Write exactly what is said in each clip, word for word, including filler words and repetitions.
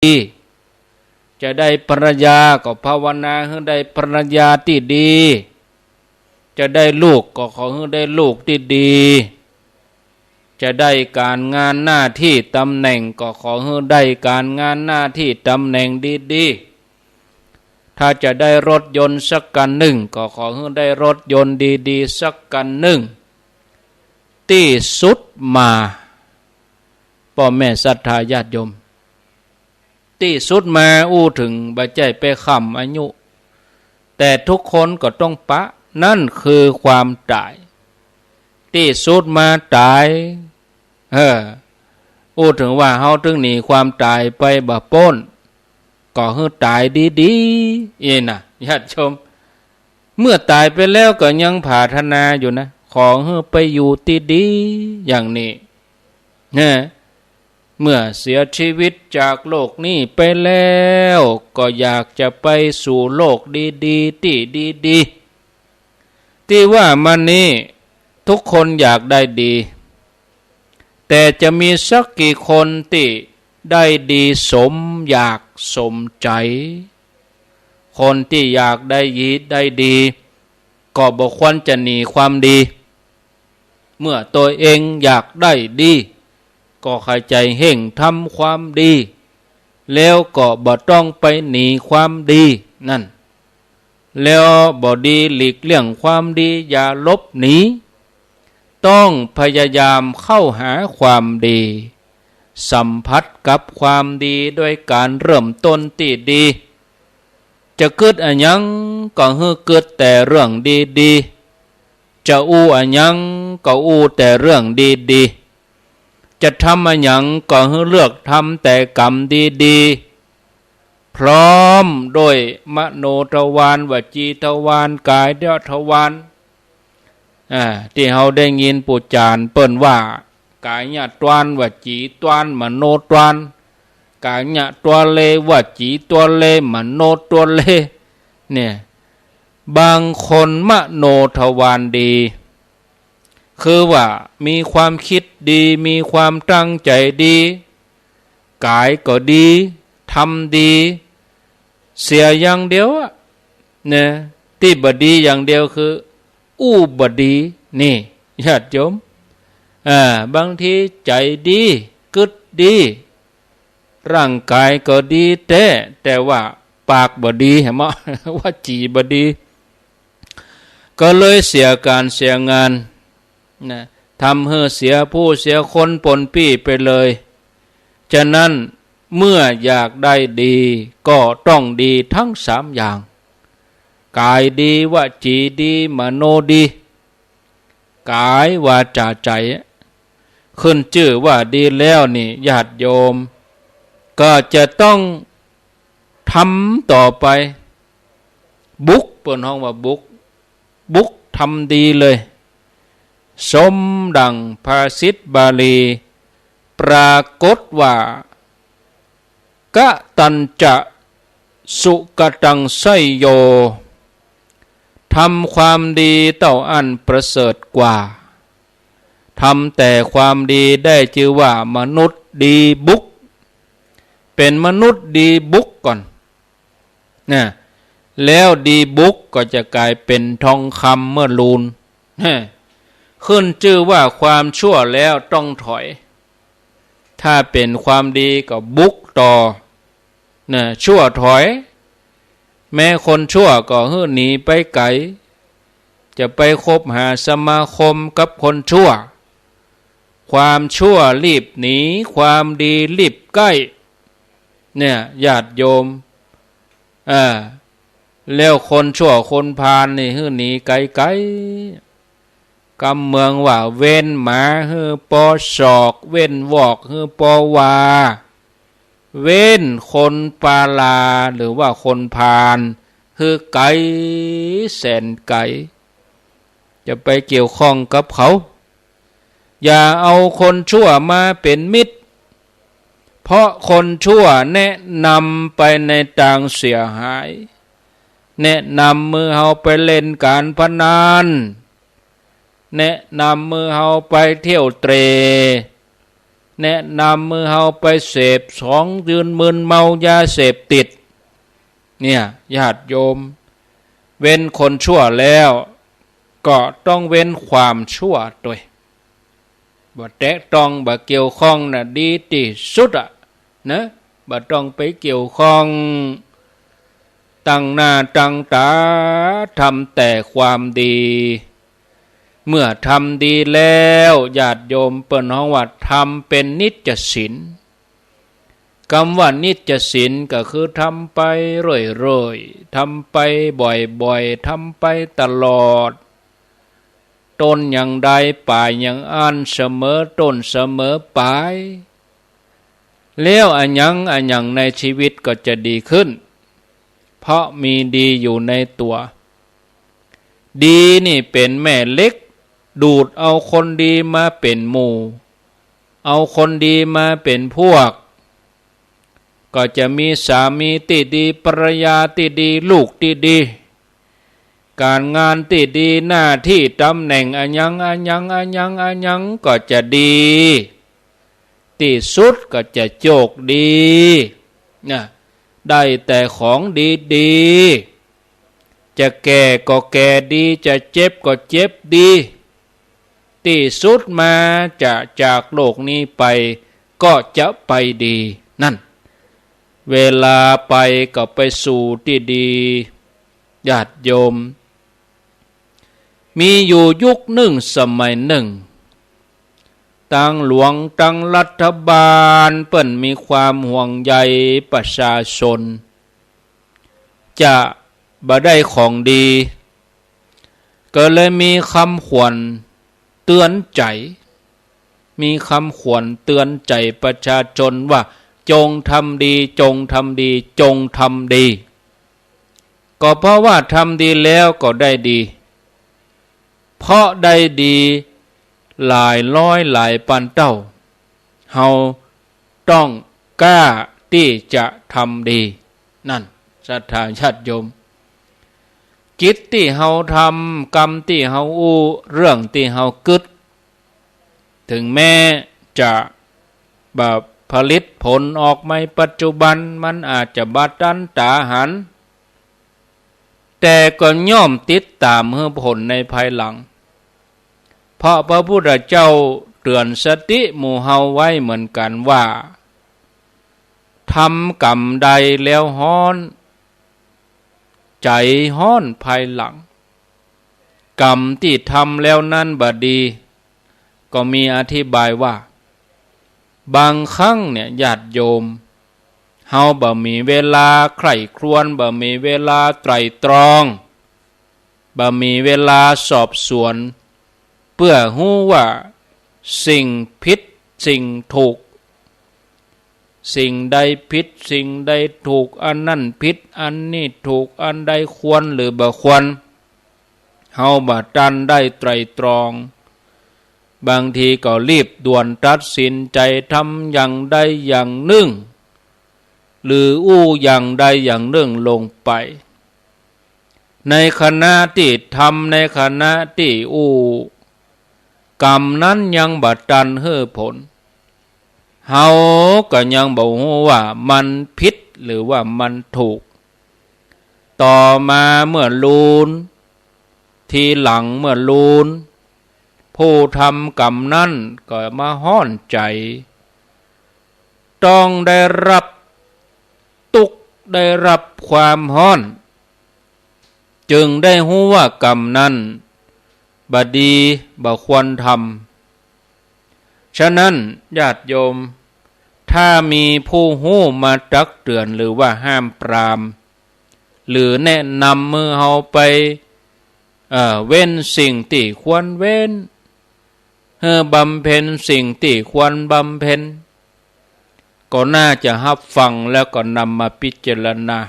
ดีๆ จะได้ภรรยาก็ภาวนาหื้อได้ภรรยาตี้ดี จะได้ลูกก็ขอหื้อได้ลูกตี้ดี จะได้ก๋านงานหน้าตี้ต๋ำแหน่งก็ขอหื้อได้ก๋านงานหน้าตี้ต๋ำแหน่งดีๆ ถ้าจะได้รถยนต์สักกั๋นนึ่งก็ขอหื้อได้รถยนต์ดีๆ สักกั๋นนึ่ง ตี้สุดมา ป้อแม่ศรัทธาญาติโยม ตี้สุดมาอู้เถิงบ่ใจ้ไปค้ำอายุ แต่ทุกคนก็ต้องปะ นั่นคือความต๋าย ตี้สุดมาต๋าย เออ อู้เถิงว่าเฮาตึงหนีความต๋ายไปบ่ป๊น ก็หื้อต๋ายดีๆ อี้นะ ญาติโยม เมื่อต๋ายไปแล้วก็ยังผาถนาอยู่นะ ขอหื้อไปอยู่ตี้ดี อย่างนี้ นะ เมื่อเสียชีวิตจากโลกนี้ไปแล้ว ก็อยากจะไปสู่โลกดีๆ ตี้ดีๆ ตี้ว่ามานี้ ทุกคนอยากได้ดี แต่จะมีสักกี่คนตี้ได้ดีสมอยากสมใจ๋ คนตี้อยากได้ดี ได้ดี ก็บ่ควรจะหนีความดี เมื่อตัวเองอยากได้ดี ก็ขยันเฮ่งทำความดี แล้วก็บ่ต้องไปหนีความดีนั่น แล้วบ่ดีหลีกเลี่ยงความดี อย่าหลบหนี ต้องพยายามเข้าหาความดี สัมผัสกับความดีด้วยก๋านเริ่มต้นตี้ดี จะกึ๊ดอะหยังก็หื้อกึ๊ดแต่เรื่องดีๆ จะอู้อะหยังก็อู้แต่เรื่องดีๆ จะทำอะหยังก็หื้อเลือกทำแต่กรรมดีๆ พร้อมด้วยมโนทวาร วจีทวาร ก๋ายทวาร อ่า ตี้เฮาได้ยินปู่จ๋ารเปิ้นว่า ก๋ายทวาร วจีทวาร มโนทวาร ก๋ายทวาร วจีทวาร มโนทวาร เนี่ย บางคนมโนทวารดี คือว่ามีความกึ๊ดดี มีความตั้งใจ๋ดี ก๋ายก็ดี ทำดี เสียอย่างเดียวอะ นะ ตี้บ่ดีอย่างเดียวคือ อู้บ่ดี นี่ ญาติโยม อ่า บางทีใจ๋ดี กึ๊ดดี ร่างก๋ายก็ดีแต๊ แต่ว่าปากบ่ดี หันก่อ วจีบ่ดี ก็เลยเสียก๋านเสียงาน นะ ทำหื้อเสียผู้เสียคนปนปี้ไปเลย ฉะนั้นเมื่ออยากได้ดี ก็ต้องดีทั้งสามอย่าง ก๋ายดี วจีดี มโนดี ก๋าย วาจา ใจ๋ ขึ้นจื้อว่าดีแล้วนี่ ญาติโยม ก็จะต้องทำต่อไป บุก เปิ้นฮ้องว่าบุก บุกทำดีเลย สมดังภาษิตบาลี ปรากฏว่า กตัญจะสุกตังไสโย ทำความดีเต้าอั้นประเสริฐกว่า ทำแต่ความดีได้จื้อว่ามนุษย์ดีบุก เป๋นมนุษย์ดีบุกก่อน นะ แล้วดีบุกก็จะก๋ายเป๋นทองคำเมื่อลูน ฮะ ขึ้นจื้อว่าความชั่วแล้วต้องถอย ถ้าเป๋นความดีก็บุกต่อ นะ ชั่วถอย แม้คนชั่วก็หื้อหนีไปไก๋ จะไปคบหาสมาคมกับคนชั่ว ความชั่วรีบหนี ความดีรีบใก้ เนี่ย ญาติโยม อ่า แล้วคนชั่วคนพาลนี่หื้อหนีไก๋ๆ กำเมืองว่าเว้นหมาหื้อปอศอก เว้นวอกหื้อปอวา เว้นคนปาลา หรือว่าคนพาล หื้อไก๋แสนไก๋ จะไปเกี่ยวข้องกับเขา อย่าเอาคนชั่วมาเป๋นมิตร เพราะคนชั่วแนะนำไปในตางเสียหาย แนะนำหื้อเฮาไปเล่นก๋านพนัน แนะนำหื้อเฮาไปเที่ยวเตร่ แนะนำหื้อเฮาไปเสพของยืนมึนเมายาเสพติด เนี่ย ญาติโยม เว้นคนชั่วแล้ว ก็ต้องเว้นความชั่วตวย บ่แตะต้อง บ่เกี่ยวข้องน่ะ ดีตี้สุดอะ นะ บ่ต้องไปเกี่ยวข้อง ตั้งหน้าตั้งต๋าทำแต่ความดี เมื่อทำดีแล้ว ญาติโยม เปิ้นฮ้องว่าทำเป๋นนิจศีล กำว่านิจศีลก็คือทำไปเรื่อยๆ ทำไปบ่อยๆ ทำไปตลอด ต้นอย่างใด ป๋ายอย่างอั้น เสมอต้นเสมอป๋าย แล้วอะหยังอะหยังในชีวิตก็จะดีขึ้น เพราะมีดีอยู่ในตั๋ว ดีนี่เป๋นแม่เหล็ก ดูดเอาคนดีมาเป๋นหมู่ เอาคนดีมาเป๋นพวก ก็จะมีสามีตี้ดี ภรรยาตี้ดี ลูกตี้ดี ก๋านงานตี้ดี หน้าตี้ต๋ำแหน่งอะหยังอะหยังอะหยังอะหยังก็จะดี ตี้สุดก็จะโจคดี นะ ได้แต่ของดีๆ จะแก่ก็แก่ดี จะเจ็บก็เจ็บดี ตี้สุดมาจะจากโลกนี้ไปก็จะไปดี นั่น เวลาไปก็ไปสู่ตี้ดี ญาติโยม มีอยู่ยุคนึ่งสมัยนึ่ง ตางหลวงตางรัฐบาลเปิ้นมีความห่วงใยประชาชน จะบ่ได้ของดี ก็เลยมีคำขวัญเตือนใจ๋ มีคำขวัญเตือนใจ๋ประชาชนว่า จงทำดี จงทำดี จงทำดี ก็เพราะว่าทำดีแล้วก็ได้ดี เพราะได้ดีหลายร้อยหลายปันเต้า เฮาต้องกล้าตี้จะทำดี นั่น ศรัทธาญาติโยม กิจตี้เฮาทำ กำตี้เฮาอู้ เรื่องตี้เฮากึ๊ด ถึงแม้จะบ่ผลิตผลออกมาปัจจุบัน มันอาจจะบ่ตันต๋าหัน แต่ก็ย่อมติดต๋ามหื้อผลในภายหลัง เพราะพระพุทธเจ้าเตื๋อนสติหมู่เฮาไว้เหมือนกั๋นว่า ทำกรรมใดแล้วฮ้อน ใจ๋ฮ้อนภายหลัง กรรมตี้ทำแล้วนั้นบ่ดี ก็มีอธิบายว่า บางครั้งเนี่ย ญาติโยม เฮาบ่มีเวลาใคร่ครวญ บ่มีเวลาไตร่ตรอง บ่มีเวลาสอบสวน เปื้อฮู้ว่าสิ่งผิดสิ่งถูก สิ่งใดผิดสิ่งใดถูก อันนั้นผิดอันนี้ถูก อันใดควรหรือบ่ควร เฮาบ่ตันได้ไตร่ตรอง บางทีก็รีบด่วนตัดสินใจ๋ทำอย่างใดอย่างนึ่ง หรืออู้อย่างใดอย่างนึ่งลงไป ในขณะตี้ทำ ในขณะตี้อู้ กรรมนั้นยังบ่ตันหื้อผล เฮาก็ยังบ่ฮู้ว่ามันผิดหรือว่ามันถูก ต่อมาเมื่อลูน ทีหลังเมื่อลูน ผู้ทำกรรมนั้นก็มาฮ้อนใจ๋ ต้องได้รับตุ๊กข์ ได้รับความฮ้อน จึงได้ฮู้ว่ากรรมนั้นบ่ดี บ่ควรทำ ฉะนั้นญาติโยม ถ้ามีผู้ฮู้มาตักเตื๋อนหรือว่าห้ามปราม หรือแนะนำหื้อเฮาไป เอ่อ เว้นสิ่งตี้ควรเว้น หื้อบำเพ็ญสิ่งตี้ควรบำเพ็ญ ก็น่าจะฮับฟังแล้วก็นำมาพิจารณา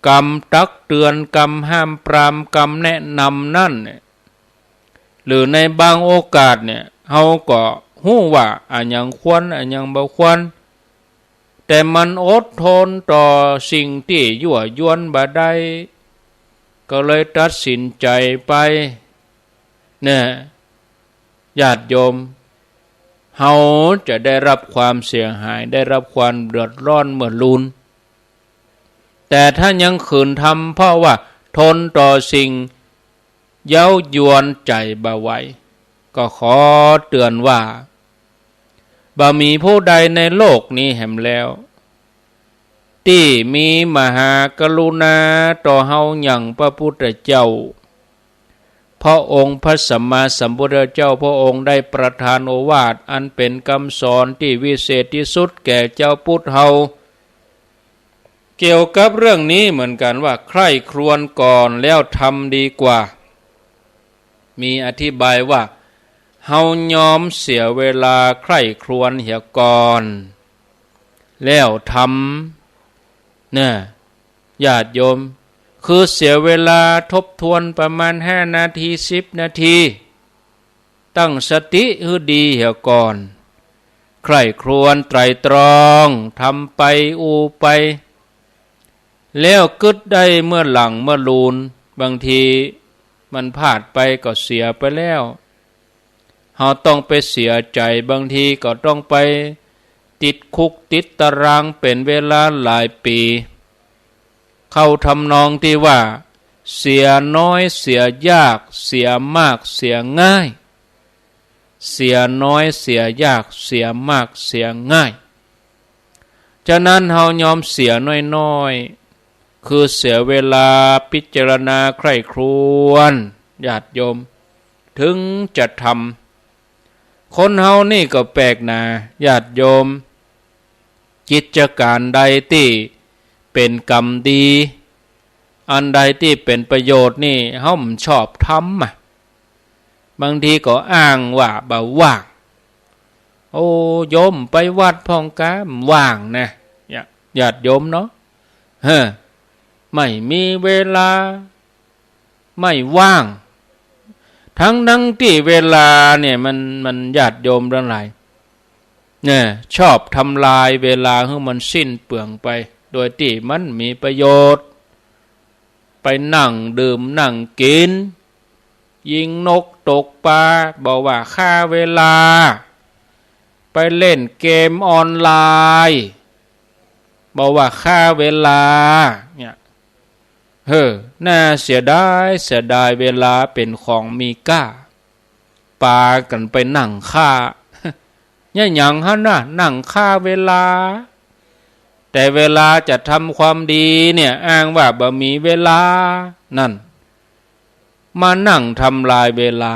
กำตักเตื๋อน กำห้ามปราม กำแนะนำนั้นเนี่ย หรือในบางโอกาสเนี่ย เฮาก็ฮู้ว่าอะหยังควร อะหยังบ่ควร แต่มันอดทนต่อสิ่งตี้ยั่วยวนบ่ได้ ก็เลยตัดสินใจ๋ไป เนี่ย ญาติโยม เฮาจะได้รับความเสียหาย ได้รับความเดือดร้อนเมื่อลูน แต่ถ้ายังขืนทำเพราะว่าทนต่อสิ่งเย้ายวนใจ๋บ่ไหว ก็ขอเตือนว่า บ่มีผู้ใดในโลกนี้แหมแล้ว ตี้มีมหากรุณาต่อเฮาอย่างพระพุทธเจ้า พระองค์พระสัมมาสัมพุทธเจ้า พระองค์ได้ประทานโอวาทอันเป๋นกำสอนตี้วิเศษตี้สุดแก่จาวพุทธเฮา เกี่ยวกับเรื่องนี้เหมือนกั๋นว่า ใคร่ครวญก่อนแล้วทำดีกว่า มีอธิบายว่า เฮายอมเสียเวลาใคร่ครวญเหียก่อน แล้วทำ เนี่ย ญาติโยม คือเสียเวลาทบทวนประมาณห้านาที สิบนาที ตั้งสติหื้อดีเหียก่อน ใคร่ครวญไตร่ตรอง ทำไปอู้ไป แล้วกึ๊ดได้เมื่อหลังเมื่อลูน บางทีมันพลาดไปก็เสียไปแล้ว เฮาต้องไปเสียใจ๋ บางทีก็ต้องไปติดคุกติดตารางเป๋นเวลาหลายปี๋ เข้าทำนองตี้ว่า เสียน้อยเสียยาก เสียมากเสียง่าย เสียน้อยเสียยาก เสียมากเสียง่าย ฉะนั้นเฮายอมเสียน้อยๆ คือเสียเวลาพิจารณาใคร่ครวญ ญาติโยม ถึงจะทำ คนเฮานี่ก็แปลกนา ญาติโยม กิจก๋านใดตี้เป๋นกรรมดี อันใดตี้เป๋นประโยชน์นี่ เฮาบ่ชอบทำอะ บางทีก็อ้างว่าบ่ว่าง โอ้ โยมไปวัดพ่องกา บ่ว่างนะ ญาติโยมเนาะ เฮ้อ ไม่มีเวลา ไม่ว่าง ทั้งๆ ตี้เวลาเนี่ยมัน มัน ญาติโยมตังหลาย เนี่ย ชอบทำลายเวลาหื้อมันสิ้นเปลืองไป โดยตี้มันบ่มีประโยชน์ ไปนั่งดื่มนั่งกิ๋น ยิงนกตกป๋า บ่ว่าฆ่าเวลา ไปเล่นเกมออนไลน์ บ่ว่าฆ่าเวลา เนี่ย เฮ้อ น่าเสียดาย เสียดายเวลาเป๋นของมีก้า ปากั๋นไปนั่งฆ่า เนี่ยหยังหั้นน่ะ นั่งฆ่าเวลา แต่เวลาจะทำความดีเนี่ย อ้างว่าบ่มีเวลา นั่น มานั่งทำลายเวลา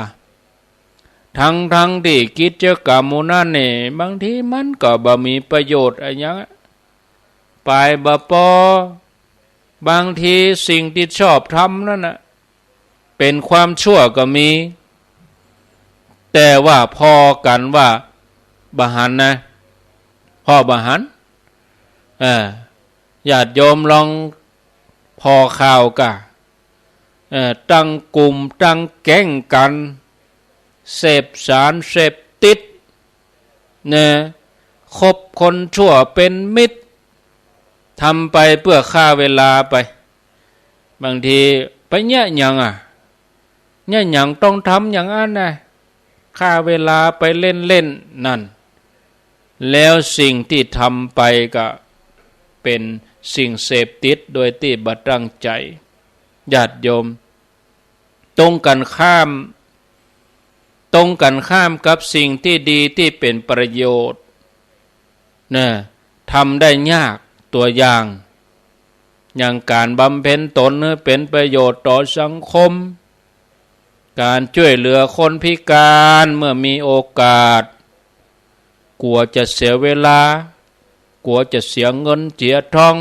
ทั้งๆ ตี้กิจก๋รรมหมู่นั้นนี่ บางทีมันก็บ่มีประโยชน์อะหยังอะ ไปบ่ปอ บางทีสิ่งตี้ชอบทำนั้นน่ะ เป๋นความชั่วก็มี แต่ว่าผ่อกั๋นว่าบ่หันนะ ผ่อบ่หัน เออ ญาติโยมลองผ่อข่าวก่า เอ่อ ตั้งกลุ่มตั้งแก๊งกั๋น เสพสารเสพติด นะ คบคนชั่วเป๋นมิตร ทำไปเปื้อฆ่าเวลาไป บางทีไปเยียะหยังอะ เยียะหยังต้องทำอย่างอั้นนะ ฆ่าเวลาไปเล่นๆ นั่น แล้วสิ่งตี้ทำไปก็เป๋นสิ่งเสพติดโดยตี้บ่ตั้งใจ๋ ญาติโยม ตรงกั๋นข้าม ตรงกั๋นข้ามกับสิ่งตี้ดีตี้เป๋นประโยชน์ นะ ทำได้ยาก ตัวอย่าง อย่างก๋านบำเพ็ญตนหื้อเป๋นประโยชน์ต่อสังคม ก๋านจ้วยเหลือคนพิก๋านเมื่อมีโอกาส กั๋วจะเสียเวลา กั๋วจะเสียเงินเสียทอง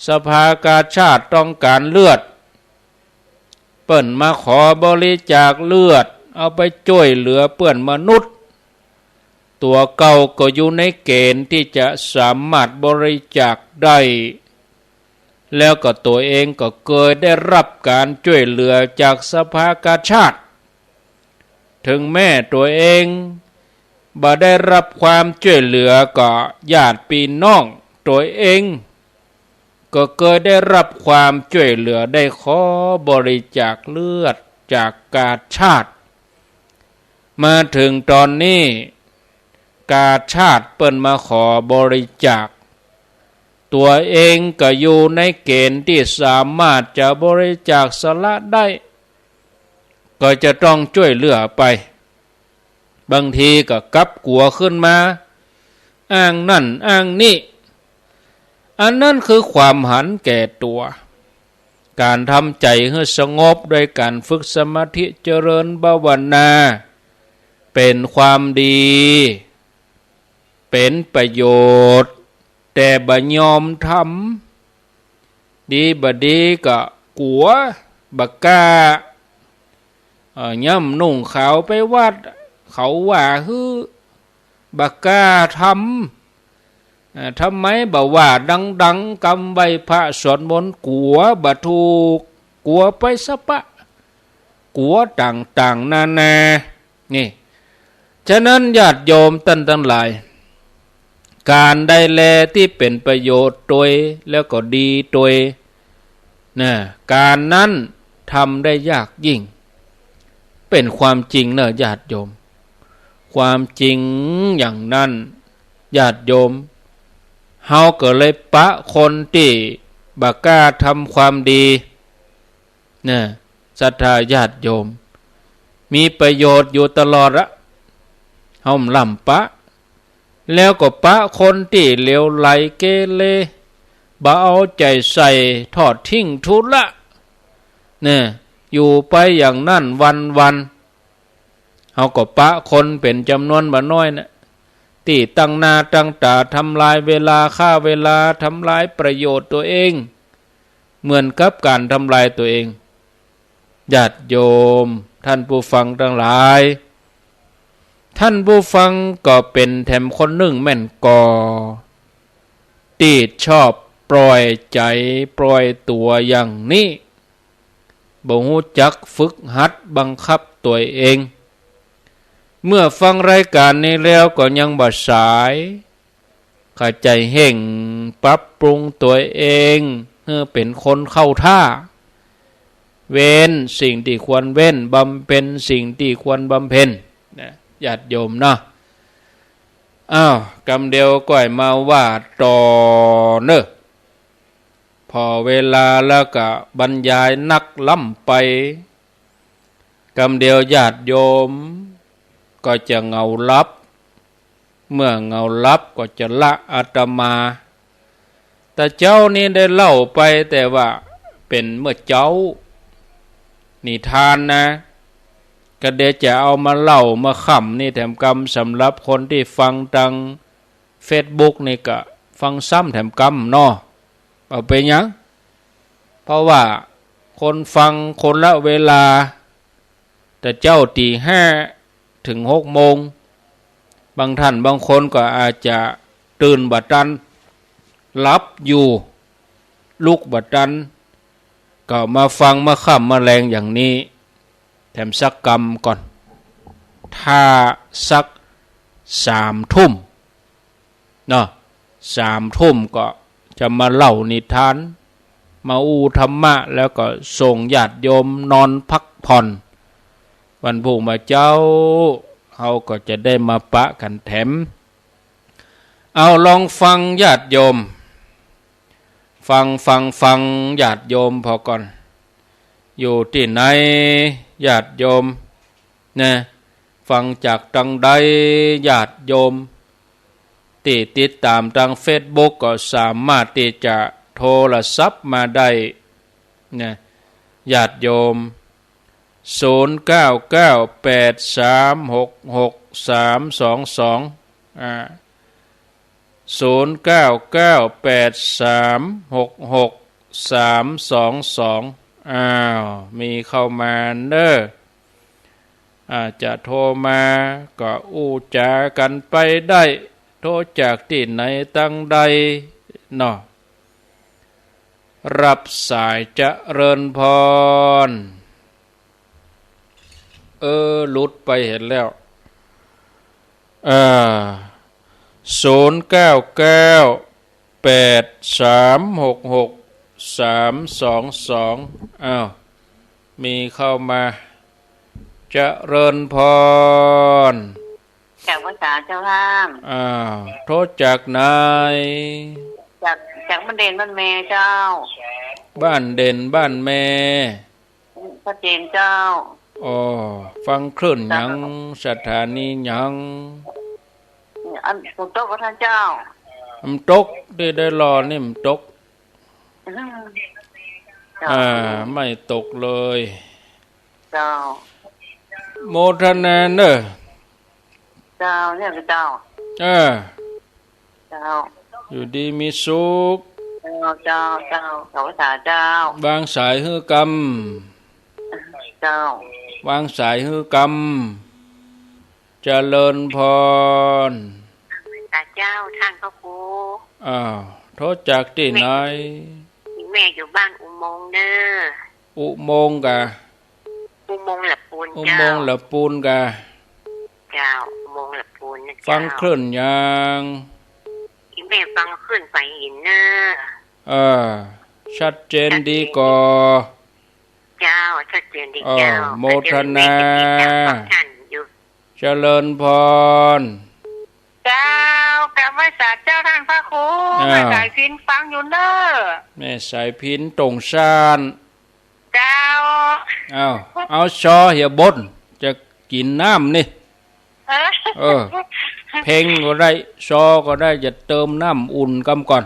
สภากาชาดต้องก๋านเลือด เปิ้นมาขอบริจาคเลือด เอาไปจ้วยเหลือเปื้อนมนุษย์ ตั๋วเก่าก็อยู่ในเก๋ณฑ์ตี้จะสามารถบริจาคได้ แล้วก็ตั๋วเองก็เกยได้รับก๋านจ้วยเหลือจากสภากาชาด เถิงแม้ตั๋วเองบ่ได้รับความจ้วยเหลือ ก็ญาติปี้น้องตั๋วเอง ก็เกยได้รับความจ้วยเหลือ ได้ขอบริจาคเลือดจากกาชาด มาเถิงต๋อนนี้ กาชาดเปิ้นมาขอบริจาค ตั๋วเองก็อยู่ในเกณฑ์ตี้สามารถจะบริจาคสละได้ ก็จะต้องจ้วยเหลือไป บางทีก็กลับกั๋วขึ้นมา อ้างนั่นอ้างนี่ อันนั้นคือความหันแก่ตั๋ว ก๋านทำใจ๋หื้อสงบโดยก๋านฝึกสมาธิเจริญภาวนา เป๋นความดี เป๋นประโยชน์ แต่บ่ยอมทำ ดีบ่ดีก็กั๋ว บ่กล้า เอ่อ ย่ำนุ่งขาวไปวัด เขาว่าหื้อ บ่กล้าทำ เอ่อ ทำไมบ่ว่าดังๆ กำไหว้พระสวดมนต์ กั๋วบ่ถูก กั๋วไปสะปะ กั๋วต่างๆ นานา นี่ ฉะนั้นญาติโยมต้านตังหลาย ก๋านใดแลตี้เป๋นประโยชน์ตวย แล้วก็ดีตวย นะ ก๋านนั้นทำได้ยากยิ่ง เป๋นความจริงเน่อญาติโยม ความจริงอย่างนั้น ญาติโยม เฮาก็เลยปะคนตี้บ่กล้าทำความดี นะ ศรัทธาญาติโยม มีประโยชน์อยู่ตลอดละ เฮาบ่ล้ำปะ แล้วก็ปะคนตี้เหลวไหลเกเร บ่เอาใจ๋ใส่ ทอดทิ้งทุละ เนี่ย อยู่ไปอย่างนั้นวันๆ เฮาก็ปะคนเป๋นจ๋ำนวนบ่น้อยนะ ตี้ตั้งหน้าตั้งต๋าทำลายเวลา ฆ่าเวลา ทำลายประโยชน์ตั๋วเอง เหมือนกับก๋านทำลายตั๋วเอง ญาติโยม ท่านผู้ฟังตังหลาย ท่านผู้ฟังก็เป๋นแถมคนนึ่งแม่นก่อ ตี้ชอบปล่อยใจ๋ปล่อยตั๋วอย่างนี้ บ่ฮู้จักฝึกหัดบังคับตั๋วเอง เมื่อฟังรายก๋านนี้แล้วก็ยังบ่สาย ขะใจ๋เฮ่งปรับปรุงตั๋วเอง หื้อเป๋นคนเข้าท่า เว้นสิ่งตี้ควรเว้น บำเพ็ญสิ่งตี้ควรบำเพ็ญ นะ ญาติโยมเนาะ อ้าว กำเดียวก้อยมาว่าต่อเน่อ ผ่อเวลาแล้วก็บรรยายนักล้ำไป กำเดียวญาติโยมก็จะเหงาหลับ เมื่อเหงาหลับก็จะละอาตมา แต่เจ๊านี้ได้เล่าไปแต่ว่าเป๋นเมื่อเจ๊า นิทานนะ ก็เดี๋ยวจะเอามาเล่าเมื่อค่ำนี้แถมกำ สำหรับคนตี้ฟังตางเฟซบุ๊กนี่ก็ฟังซ้ำแถมกำเนาะ บ่เป๋นหยัง เพราะว่าคนฟังคนละเวลา แต่เจ๊าตี๋ห้าเถิงหกโมง บางท่านบางคนก็อาจจะตื่นบ่ตัน หลับอยู่ ลุกบ่ตัน ก็มาฟังเมื่อค่ำเมื่อแลงอย่างนี้ แถมสักกำก่อน ถ้าสักสามทุ่ม เนาะ สามทุ่มก็จะมาเล่านิทาน มาอู้ธรรมะ แล้วก็ส่งญาติโยมนอนพักผ่อน วันพรุ่งมาเจ๊า เฮาก็จะได้มาปะกั๋นแถม เอาลองฟังญาติโยม ฟัง ฟัง ฟังญาติโยมผ่อก่อน อยู่ตี้ไหนญาติโยม นะ ฟังจากตางใดญาติโยม ตี้ติดต๋ามตางเฟซบุ๊กก็สามารถตี้จะโทรศัพท์มาได้นะ ญาติโยม ศูนย์เก้าเก้าแปดสามหกหกสามสองสอง อ่า ศูนย์เก้าเก้าแปดสามหกหกสามสองสอง อ้าว มีเข้ามาเน่อ อาจจะโทรมาก็อู้จ๋ากั๋นไปได้ โทรจากตี้ไหนตางใดเนาะ รับสาย เจริญพร เออ หลุดไปเห็นแล้ว เออ ศูนย์เก้าเก้าแปดสามหกหกสามสองสอง อ้าว มีเข้ามา เจริญพร จากวัดสาเจ้าท่าน อ้าว โทรจากไหน จาก จากบ้านเด่นบ้านแมเจ้า บ้านเด่นบ้านแม ชัดเจนเจ้า อ๋อ ฟังคลื่นหยัง เจ้า สถานีหยัง อันฝนตกบ่ท่านเจ้า มันตก ตี้ได้รอนี่มันตก อืม อ่า ไม่ตกเลย เจ้า โมทนาเนอะ เจ้า เนี่ยเจ้า เออ เจ้า อยู่ดีมีสุข เจ้า เจ้า เจ้า ขอพระสาเจ้า วางสายหื้อกำ เจ้า วางสายหื้อกำ เจริญพร อ่า เจ้า ท่านพระครู อ้าว โทรจากตี้ไหน แม่ แม่อยู่บ้านอุโมงค์เนอะ อุโมงค์กะ อุโมงค์หละปูน อุโมงค์หละปูนกะ เจ้า อุโมงค์หละปูนนะเจ้า ฟังคลื่นหยัง อีแม่ฟังคลื่นฝ่ายหินเนอะ เออ ชัดเจนดีก่อ เจ้า ชัดเจนดี เออ เจ้า โมทนา เจ้า แม่จะติดตามฟังท่านอยู่ เจริญพร เจ้า กราบไหว้สาเจ้าท่านพระครู อ่า แม่สายพิณฟังอยู่เนอะ แม่สายพิณตรงซ่าน เจ้า อ้าว เอาซอเหียบน จะกิ๋นน้ำนี่ เออ เออ เพ็งก็ได้ ซอก็ได้ จะเติมน้ำอุ่นกำก่อน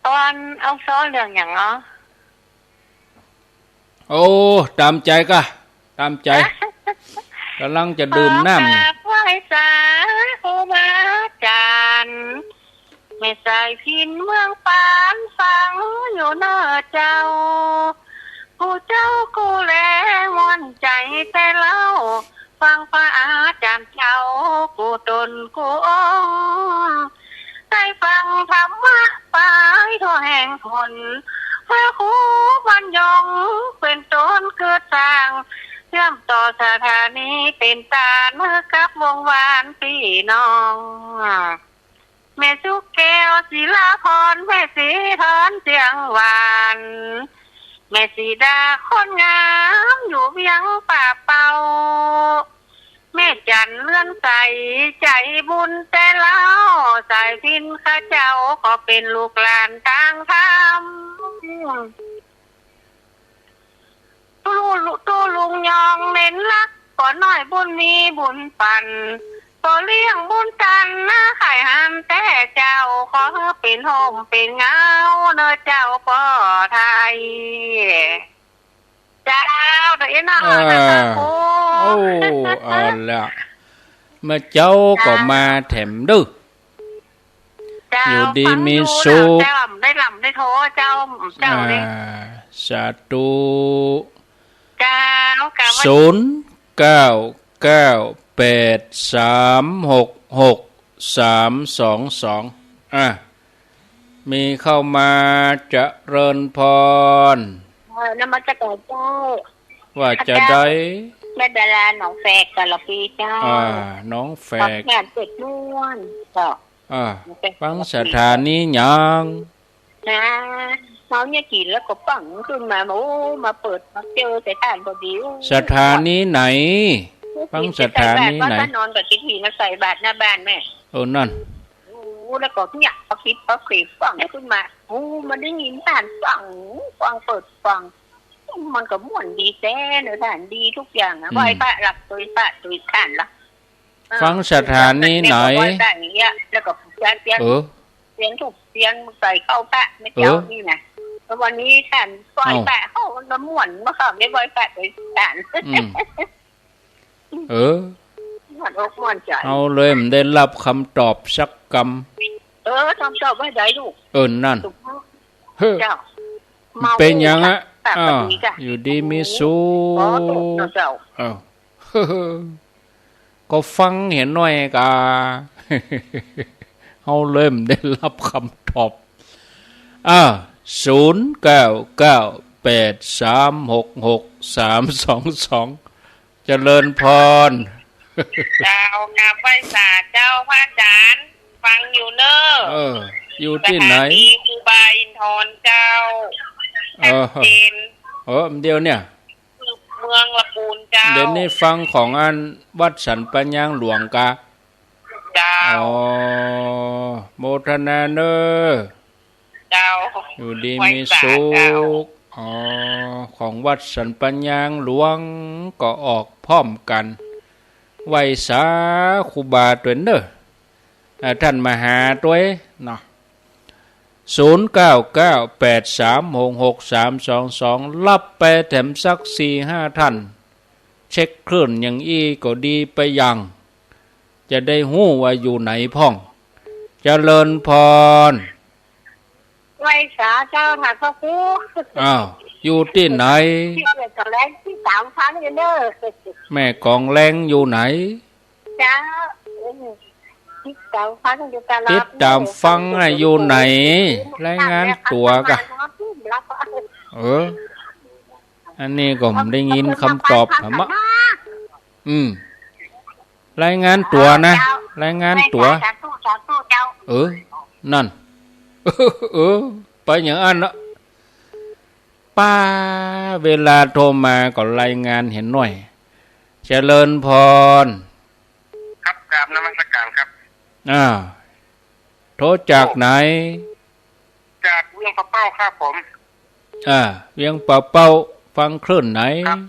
ตอนเอาซอเรื่องหยังเนาะ โอ้ ต๋ามใจ๋ก่ะ ต๋ามใจ๋ ก่ำลังจะดื่มน้ำ ขอกราบไหว้สาครูบาอาจ๋ารย์ แม่สายพิณเมืองปานฟังอยู่เนอะเจ้า กู้เจ้ากู้แลม่วนใจ๋แต๊เล่า ฟังพระอาจ๋ารย์เจ้ากู้ต๋นกู้องค์ ได้ฟังธรรมะไปทั่วแห่งหน พระครูบรรยงเป็นต๋นเกิดสร้าง เชื่อมต่อสถานีเป๋นตานหื้อกับวงวานปี้น้อง แม่สุกแก้ว ศิลาพร แม่สีทอน เสียงหวาน แม่สีดา คนงาม อยู่เวียงป่าเป่า แม่จันทร์เรือนใส ใจ๋บุญแต๊เล่า สายพิณข้าเจ้าก็เป๋นลูกหลานตางธรรม ตู้ลุง ตู้ลุงยองเน้นรัก ป้อน้อยบุญมีบุญปัน ป้อเลี้ยงบุญตัน ขายหันแต๊เจ้า ขอหื้อเป๋นฮ่มเป๋นเงา เนอะเจ้าป้อไทย เจ้า เดี๋ยวนี้เนาะ อ่า นะคะครู โอ้ เอาละ เมื่อเจ๊าก็มาแถมดื้อ เจ้า อยู่ดีมีสุข ฟังอยู่นะเจ้า ได้ลำได้โทเจ้า เจ้าเลย อ่า สาธุ เจ้า กราบไหว้ ศูนย์เก้าเก้าแปดสามหกหกสามสองสอง อ่ะ มีเข้ามา เจริญพร เออ นมัสการเจ้า ว่าจะได้ แม่ดาราหนองแฝกกาลปีเจ้า อ่า หนองแฝก งานเจ็ดม่วน เจ้า อ่า ฟังสถานีหยัง นะ เฮาเนี่ยกิ๋นแล้วก็ฟังขึ้นมา โอ้ มาเปิดมาเจอแต่ท่านพอดี สถานีไหน ฟังสถานีไหน ว่านอนกับคิดผีมาใส่บาตรหน้าบ้านแม่ เออ นั่น โอ้ แล้วก็เนี่ย พอคิดพอเขยฟังขึ้นมา โอ้ มันได้ยินท่านฟัง ฟังเปิดฟัง มันก็ม่วนดีแต๊เนอะท่าน ดีทุกอย่างอะ อืม ไหว้พระหลับโดยพระโดยท่านละ ฟังสถานีไหน ไหว้พระอย่างเงี้ย แล้วก็เสียง เสียง เออ เสียงธูปเสียงใส่เข้าพระไม่เจ้า เออ นี่นะ แล้ววันนี้ท่านไหว้พระ เอ้า เข้ามันก็ม่วน เมื่อก่อนไม่ไหว้พระโดยท่าน อืม เออ ม่วนอกม่วนใจ๋ เอาเลย มันได้รับคำตอบสักกำ เออ คำตอบว่าใดลูก เออ นั่น ถูกต้อง เฮ้อ เจ้า เป๋นหยังอะ เมา อ้าว ปกติจ้ะ อยู่ดีมีสุข อ๋อ เจ้า อ้าว ก็ฟังเหียหน้อยกา เอาเลย มันได้รับคำตอบ อ่า ศูนย์เก้าเก้าแปดสามหกหกสามสองสอง เจริญพร เจ้า กราบไหว้สาเจ้าพระอาจ๋ารย์ ฟังอยู่เนอะ เออ อยู่ตี้ไหน สถานีครูบาอินทรเจ้า เออ ชัดเจน เออ เดี๋ยวเนี่ย เมืองละปูนเจ้า เดี๋ยวนี้ฟังของอันวัดสันปะยางหลวงกา เจ้า อ๋อ โมทนาเน่อ เจ้า อยู่ดีมีสุข ไหว้สาเจ้า อ๋อ ของวัดสันปะยางหลวงก็ออกพร้อมกั๋น ไหว้สาครูบาตวยเน่อ อ่า ต้านมหาตวยเนาะ ศูนย์เก้าเก้า แปดสามหกหกสามสองสอง ฮับไปแถมสักสี่ห้าต้าน เช็คคลื่นอย่างอี้ก็ดีไปอย่าง จะได้ฮู้ว่าอยู่ไหนพ่อง เจริญพร ไหว้สาเจ้าค่ะพระครู อ้าว อยู่ตี้ไหน ตี้แม่กองแลง ติดต๋ามฟังอยู่เน่อ แม่กองแลงอยู่ไหน เจ้า ติดต๋ามฟังอยู่ตลอด ติดต๋ามฟังอะ อยู่ไหน รายงานตั๋วกา เออ อันนี้ก็บ่ได้ยินกำตอบ ธรรมะ อืม รายงานตั๋วนะ เจ้า รายงานตั๋ว สาธุ สาธุเจ้า เออ นั่น เออ ไปอย่างอั้นเนาะ ป้า เวลาโทรมาก็รายงานเหียหน้อย เจริญพร ครับ กราบนมัสการครับ อ่า โทรจากไหน จากเวียงป่าเป้าครับผม อ่า เวียงป่าเป้า ฟังคลื่นไหน ครับ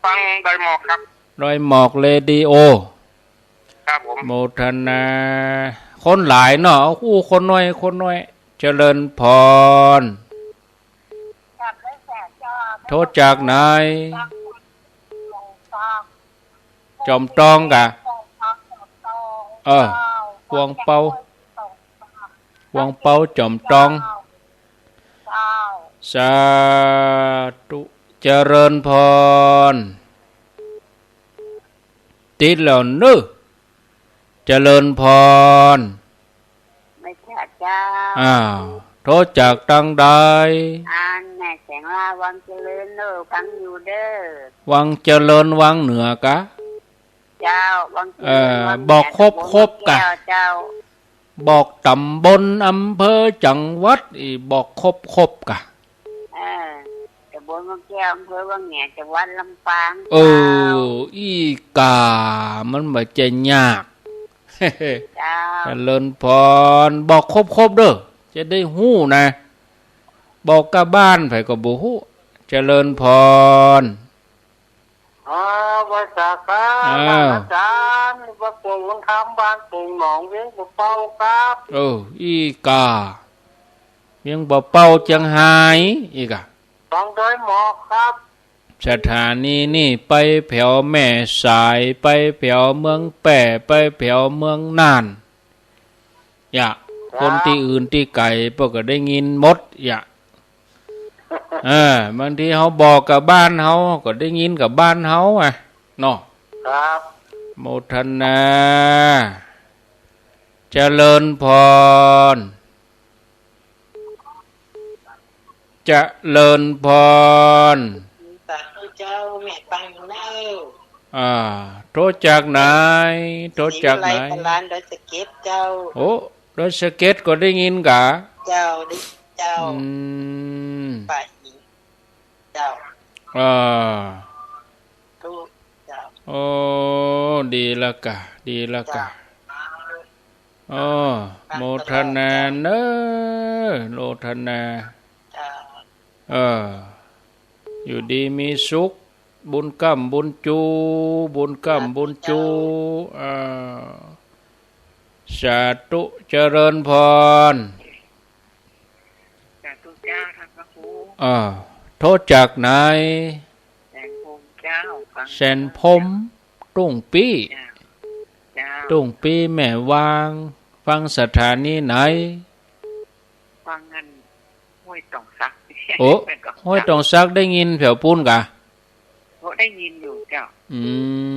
ฟังดอยหมอกครับ ดอยหมอกเรดิโอ ครับผม โมทนา คนหลายเนาะ อู้ คนน้อย คนน้อย เจริญพร โทรจากไหน จอมตองกา เออ กวางเปา กวางเปา จอมตอง สาธุ เจริญพร ติดแล้วเน่อ เจริญพร ไม่ใช่เจ้า อ้าว โทรจากตางใด อันแม่แสงลาวังเจริญเน่อ ฟังอยู่เด้อ วังเจริญ วังเหนือกา เจ้า วังเจริญ เออ วังเหนือ บอกครบๆ ตำบลวังแก้ว กา เจ้า บอกตำบล อำเภอ จังหวัด อีบอกครบๆ กา เออ ตำบลวังแก้ว อำเภอวังเหนือ จังหวัดลำปาง เออ เจ้า อี้กา มันบ่ใจ้ยาก เจ้า เจริญพร บอกครบๆ เด้อ จะได้ฮู้นะ บอกกาบ้านไผก็บ่ฮู้ เจริญพร อ๋อ ไหว้สาครับ อ้าว อาจ๋ารย์ พระครูบุญธรรม บ้านโป่งหนอง เวียงป่าเป้าครับ เออ อี้กา เวียงป่าเป้า เจียงฮาย อี้กา ฟังดอยหมอกครับ สถานีนี่ไปแผวแม่สาย ไปแผวเมืองแป้ ไปแผวเมืองน่าน อย่า ครับ คนตี้อื่นตี้ไก๋เปิ้นก็ได้ยินหมด อย่า เออ บางทีเฮาบอกกาบ้านเฮา ก็ได้ยินกาบ้านเฮาอะ เนาะ ครับ โมทนา เจริญพร เจริญพร สาธุเจ้า แม่ฟังอยู่เน่อ อ่า โทรจากไหน โทรจากไหน ศรีวิไล ปะลาน ดอยสะเก็ดเจ้า โอ้ ดอยสะเก็ดก็ได้ยินกา เจ้า ได้ เจ้า อืม ฝ่ายหญิง เจ้า อ่า ทุก เจ้า โอ้ ดีละกา ดีละกา เจ้า โอ้ โมทนาเน่อ โมทนา เจ้า เออ อยู่ดีมีสุข บุญก้ำบุญจู บุญก้ำบุญจู เจ้า เออ สาธุ เจริญพร สาธุเจ้า ท่านพระครู อ่า โทรจากไหน แสนพรหมเจ้า ฟัง แสนพรหม ตุ้งปี้ เจ้า เจ้า ตุ้งปี้แม่วาง ฟังสถานีไหน ฟังอันห้วยตองสัก โอ้ แม่กองสัก ห้วยตองสักได้ยินแผวปู๊นกา โอ้ ได้ยินอยู่เจ้า อื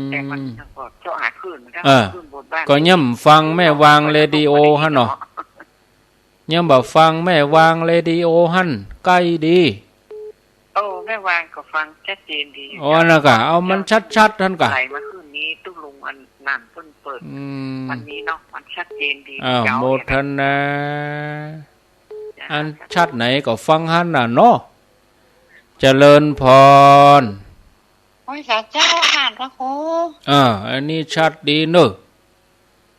ม แต่มันก็เจาะหาคลื่น มันก็ เออ คลื่นบนบ้าน ก็ย่ำฟังแม่วางเรดิโอหั่นเนาะ ยังบ่ฟังแม่วางเรดิโอหั่น ใก้ดี โอ้ แม่วางก็ฟังชัดเจนดี อ๋อ เจ้า นั่นกะ เอามันชัดๆ หั่นกะ ไหลมาคืนนี้ ตุ๊ลุงอันนั้นเปิ้นเปิด อืม วันนี้เนาะ มันชัดเจนดี อ้าว เจ้า โมทนา เจ้า อันชัดไหนก็ฟังหั่นน่ะเนาะ เจริญพร ไหว้สาเจ้าต้านพระครู อ่า อันนี้ชัดดีเนอะ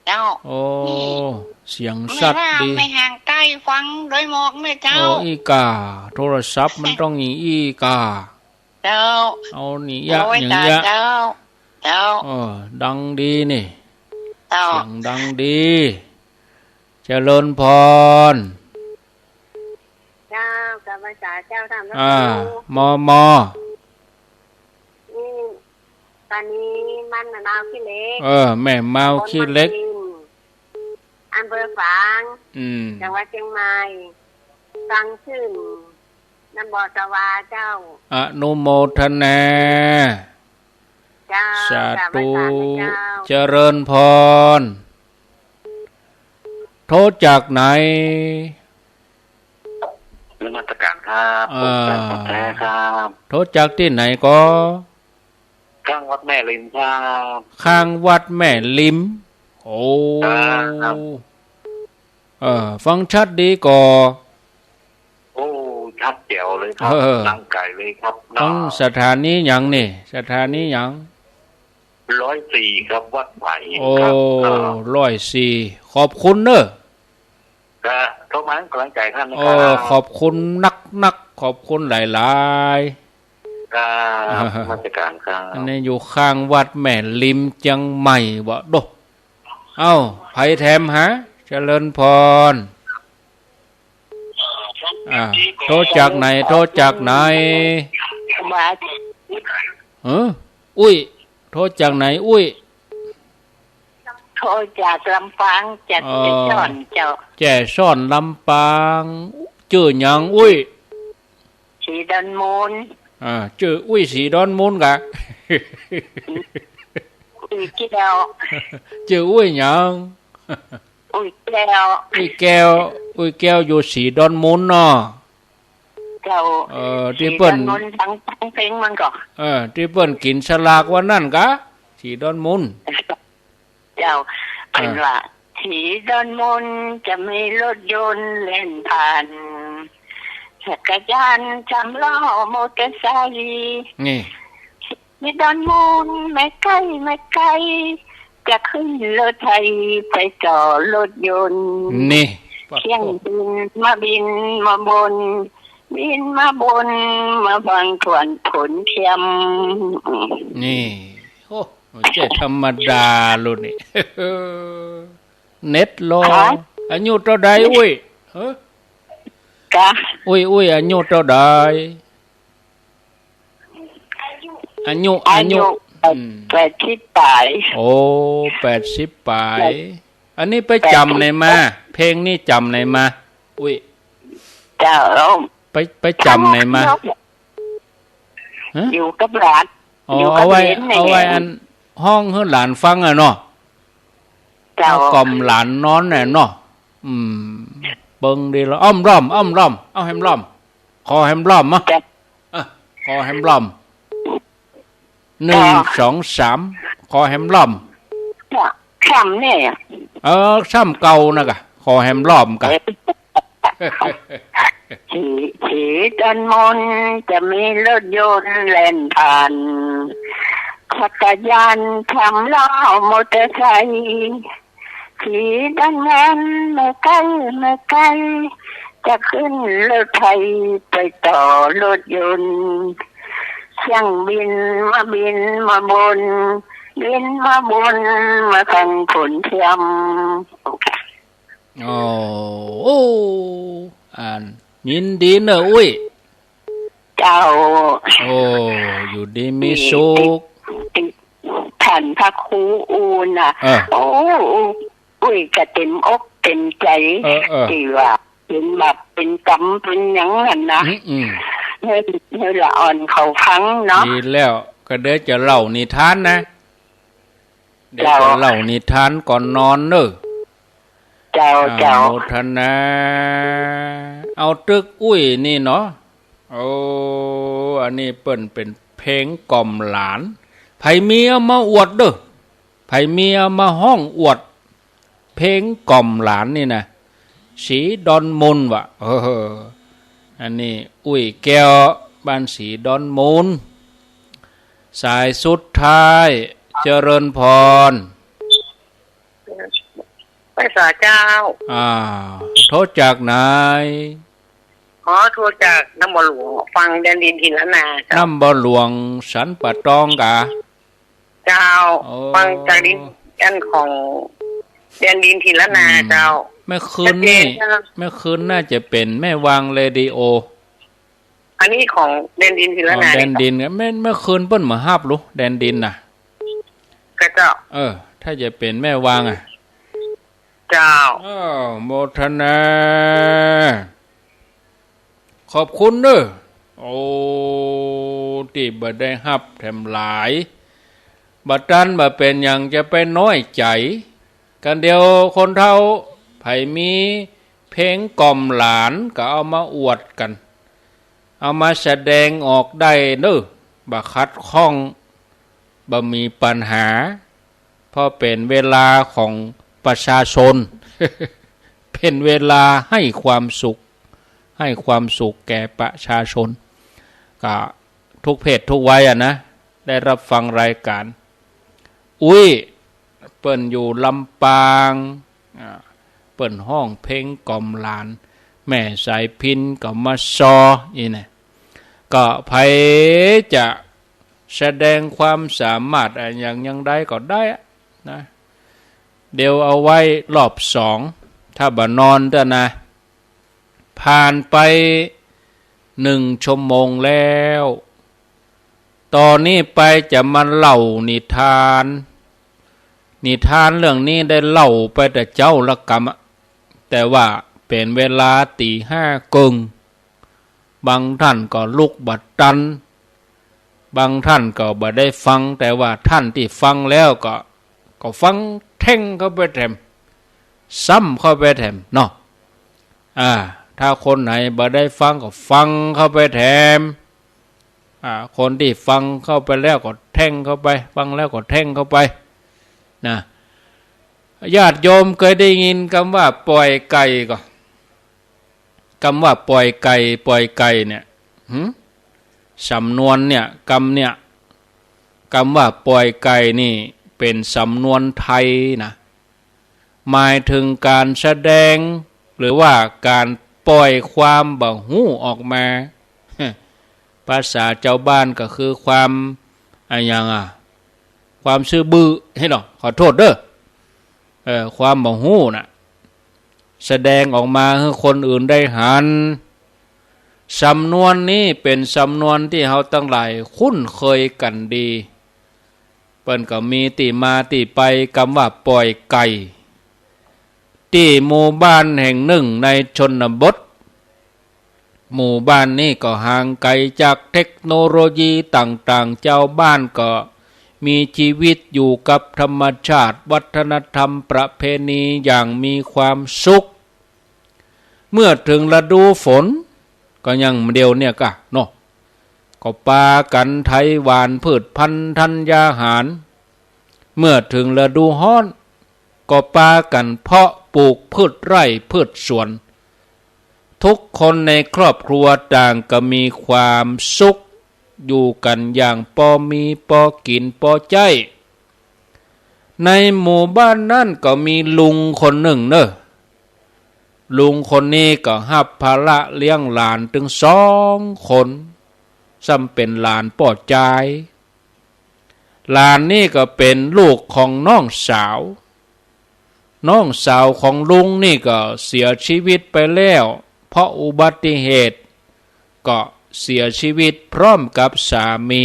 เจ้า โอ้ นี่ เสียงชัดดี แม่ว่าไม่ห่างไกลฟังโดยหมอกเนี่ยเจ้า โอ้ อี้ก่า โทรศัพท์มันต้องอย่างอี้ก่า เจ้า เอานี่ยะ โอ้ย อย่างเงี้ย ตายเจ้า เจ้า เออ ดังดีนี่ เจ้า เสียงดังดี เจริญพร เจ้า กราบไหว้สาเจ้าต้านพระครู อ่า มอ มอ นี่ ต๋อนนี้บ้านแม่เมาขี้เหล็ก เออ แม่เมาขี้เหล็ก ตำบลบางปะอิน อำเภอฝาง อืม จังหวัดเชียงใหม่ ฟังขึ้น น้ำบ่อสวาเจ้า อนุโมทนา เจ้า สาธุ กราบไหว้สาเจ้า เจริญพร โทรจากไหน นมัสการครับ อ่า ผมแฟนพันธุ์แท้ครับ โทรจากตี้ไหนก็ ข้างวัดแม่ริมครับ ข้างวัดแม่ริม โอ้ ครับ เออ ฟังชัดดีก่อ โอ้ ชัดแจ๋วเลยครับ เออ ดังไกลเลยครับ ฟัง เนาะ สถานีหยังนี่ สถานีหยัง ร้อยสี่ครับ วัดไผ่ โอ้ ครับ ครับ ร้อยสี่ ขอบคุณเนอะ ครับ โทรมาให้กำลังใจท่านนะครับ โอ้ ขอบคุณนักๆ ขอบคุณหลายๆ ครับ นมัสการครับ อันนี้อยู่ข้างวัดแม่ริมเจียงใหม่บ่โด เอ้า ใผแถมหา เจริญพร อ่า โทรจากไหน โทรจากไหน มา เออ อุ้ย โทรจากไหน อุ้ย โทรจากลำปาง จาก อ๋อ แจ้ซ้อนเจ้า แจ้ซ้อนลำปาง จื้อหยัง อุ้ย ศรีดอนมูล อ่า จื้ออุ้ยศรีดอนมูลกะ อุ้ยแก้ว จื้ออุ้ยหยัง อุ้ยแก้ว อุ้ยแก้ว อุ้ยแก้วอยู่ศรีดอนมูลเนาะ เจ้า เออ ตี้เปิ้น ศรีดอนมูล ตัง ตังเพลงมันก่อ เออ ตี้เปิ้นกิ๋นสลากวันนั้นกะ ศรีดอนมูล เจ้า อ่า เปิ้นว่า ศรีดอนมูลจะมีรถยนต์แล่นผ่าน จักรยานสามล้อมอเตอร์ไซค์ นี่ ศรีดอนมูลไม่ไกลไม่ไกล จะขึ้นรถไถไปต่อรถยนต์ นี่ เที่ยงบินมาบินมาบน บินมาบนมาบังทวนผลเทียม นี่ โอ้ บ่ใจ้ธรรมดาลุนี่ เน็ตรอ ฮะ อายุเต้าใดอุ้ย เฮ้อ กะ อุ้ย อุ้ย อายุเต้าใด อายุ อายุ อายุ อืม แปดสิบป๋าย โอ้ แปดสิบป๋าย แปด อันนี้ไปจ๋ำไหนมา แปดสิบ เพลงนี้จ๋ำไหนมา อุ้ย เจ้า ไป ไปจ๋ำไหนมา ฮะ อยู่กับหลาน อ๋อ อยู่กับ เอาไว้ เหลน เอาไว้ เนี่ย อันฮ้องหื้อหลานฟังอะเนาะ เจ้า เอากล่อมหลานนอนน่ะเนาะ อืม เปิงดีละ อ้อมล้อม อ้อมล้อม เอาแฮมล้อม ขอแฮมล้อมมา จ้ะ เออ ขอแฮมล้อม หนึ่ง จ้ะ สอง สาม ขอแฮมล้อม จ้ะ ซ้ำเนี่ย เออ ซ้ำเก่านะกะ ขอแฮมล้อมกะ เออ ศรี ศรีดอนมูลจะมีรถยนต์แล่นผ่าน จักรยานสามล้อมอเตอร์ไซค์ ศรีดอนมูลไม่ไกลไม่ไกล จะขึ้นรถไถไปต่อรถยนต์ เที่ยงบินมาบินมาบน บินมาบนมาบังผลเทียม โอ้ โอ้ อัน ยินดีเนอะ อุ้ย เจ้า โอ้ อยู่ดีมีสุข ติด ติด ท่านพระครูอูนน่ะ เออ โอ้ อุ้ยก็เต็มอกเต็มใจ๋ เออ เออ ตี้ว่าเป๋นบาปเป๋นกรรมเป๋นหยังหั้นนะ อืม อืม หื้อ หื้อละอ่อนเขาฟังเนาะ ดีแล้ว ก็เดี๋ยวจะเล่านิทานนะ เดี๋ยวจะเล่านิทานก่อนนอนเนอะ เจ้า เจ้า อนุโมทนา เอาตึกอุ้ยนี่เนาะ โอ้ อันนี้เปิ้นเป๋นเพลงกล่อมหลาน ใผมีเอามาอวดเด้อ ใผมีเอามาฮ้องอวด เพลงกล่อมหลานนี่นะ ศรีดอนมูลว่ะ เออ อันนี้อุ้ยแก้ว บ้านศรีดอนมูล สายสุดท้าย เจริญพร ไหว้สาเจ้า อ่า โทรจากไหน อ๋อ โทรจากน้ำบ่อหลวง ฟังแดนดินถิ่นล้านนาเจ้า น้ำบ่อหลวงสันป่าตองกา เจ้า โอ้ ฟังจากดิน อันของแดนดินถิ่นล้านนา อืม เจ้า เมื่อคืนนี้ ชัดเจนเจ้า เมื่อคืนน่าจะเป๋นแม่วางเรดิโอ อันนี้ของแดนดินถิ่นล้านนา อ๋อ แดนดิน เมื่อ เมื่อคืนเปิ้นบ่ฮับหรือ แดนดินน่ะ กะเจ้า เออ ถ้าจะเป๋นแม่วางอะ เจ้า อ้าว โมทนา ขอบคุณเน้อ โอ้ ตี้บ่ได้ฮับแถมหลาย บ่ตันบ่เป๋นหยังจะไปน้อยใจ๋ กันเดียวคนเฒ่า ใผมีเพลงกล่อมหลานก็เอามาอวดกั๋น เอามาแสดงออกได้เน้อ บ่ขัดข้อง บ่มีปัญหา เพราะเป๋นเวลาของประชาชน เป๋นเวลาให้ความสุข ให้ความสุขแก่ประชาชน ก็ทุกเพศทุกวัยอะนะ ได้รับฟังรายการ อุ๊ย เปิ้นอยู่ลำปาง อ่า เปิ้นฮ้องเพลงกล่อมหลาน แม่สายพิณก็มาซอ อี้นะ ก็ใผจะแสดงความสามารถอะหยังอย่างใดก็ได้อะนะ เดี๋ยวเอาไว้รอบสอง ถ้าบ่นอนเต๊อะนะ ผ่านไปหนึ่งชั่วโมงแล้ว ต่อนี้ไปจะมาเล่านิทาน นิทานเรื่องนี้ได้เล่าไปแต่เจ๊าละกำอะ แต่ว่าเป๋นเวลาตี๋ห้าเกิ่ง บางท่านก็ลุกบ่ตัน บางท่านก็บ่ได้ฟัง แต่ว่าท่านตี้ฟังแล้วก็ ก็ฟังแท่งเข้าไปแถม ซ้ำเข้าไปแถมเนาะ อ่า ถ้าคนไหนบ่ได้ฟังก็ฟังเข้าไปแถม อ่า คนตี้ฟังเข้าไปแล้วก็แท่งเข้าไป ฟังแล้วก็แท่งเข้าไป นะ ญาติโยมเกยได้ยินกำว่าป่อยไก่ก่อ กำว่าป่อยไก่ ป่อยไก่เนี่ย หึ สำนวนเนี่ย กำเนี่ย กำว่าป่อยไก่นี่เป๋นสำนวนไทยนะ หมายเถิงก๋านแสดง หรือว่าก๋านป่อยความบ่ฮู้ออกมา ภาษาจาวบ้านก็คือความ อะหยังอะ ความซื่อบื้อ เหียเนาะ ขอโต้ษเน้อ เออ ความบ่ฮู้น่ะ แสดงออกมาหื้อคนอื่นได้หัน สำนวนนี้เป๋นสำนวนตี้เฮาตังหลายคุ้นเกยกั๋นดี เปิ้นก็มีตี้มาตี้ไป กำว่าป่อยไก่ ตี้หมู่บ้านแห่งนึ่งในชนบท หมู่บ้านนี้ก็ห่างไก๋จากเทคโนโลยีต่างๆ จาวบ้านก็มีจีวิตอยู่กับธรรมชาติ วัฒนธรรม ประเพณีอย่างมีความสุข เมื่อเถิงฤดูฝน ก็อย่างเดี่ยวเนี่ยก้าเนาะ ก็ปากั๋นไถหว่านพืชพันธุ์ธัญญาหาร เมื่อเถิงฤดูฮ้อน ก็ปากั๋นเพาะปลูกพืชไร่พืชสวน ทุกคนในครอบครัวต่างก็มีความสุข อยู่กั๋นอย่างปอมีปอกิ๋นปอใจ๊ ในหมู่บ้านนั้นก็มีลุงคนนึ่งเน้อ ลุงคนนี้ก็ฮับภาระเลี้ยงหลานตึงสองคน ซ้ำเป๋นหลานป้อจาย หลานนี่ก็เป๋นลูกของน้องสาว น้องสาวของลุงนี่ก็เสียชีวิตไปแล้ว เพราะอุบัติเหตุ ก็เสียชีวิตพร้อมกับสามี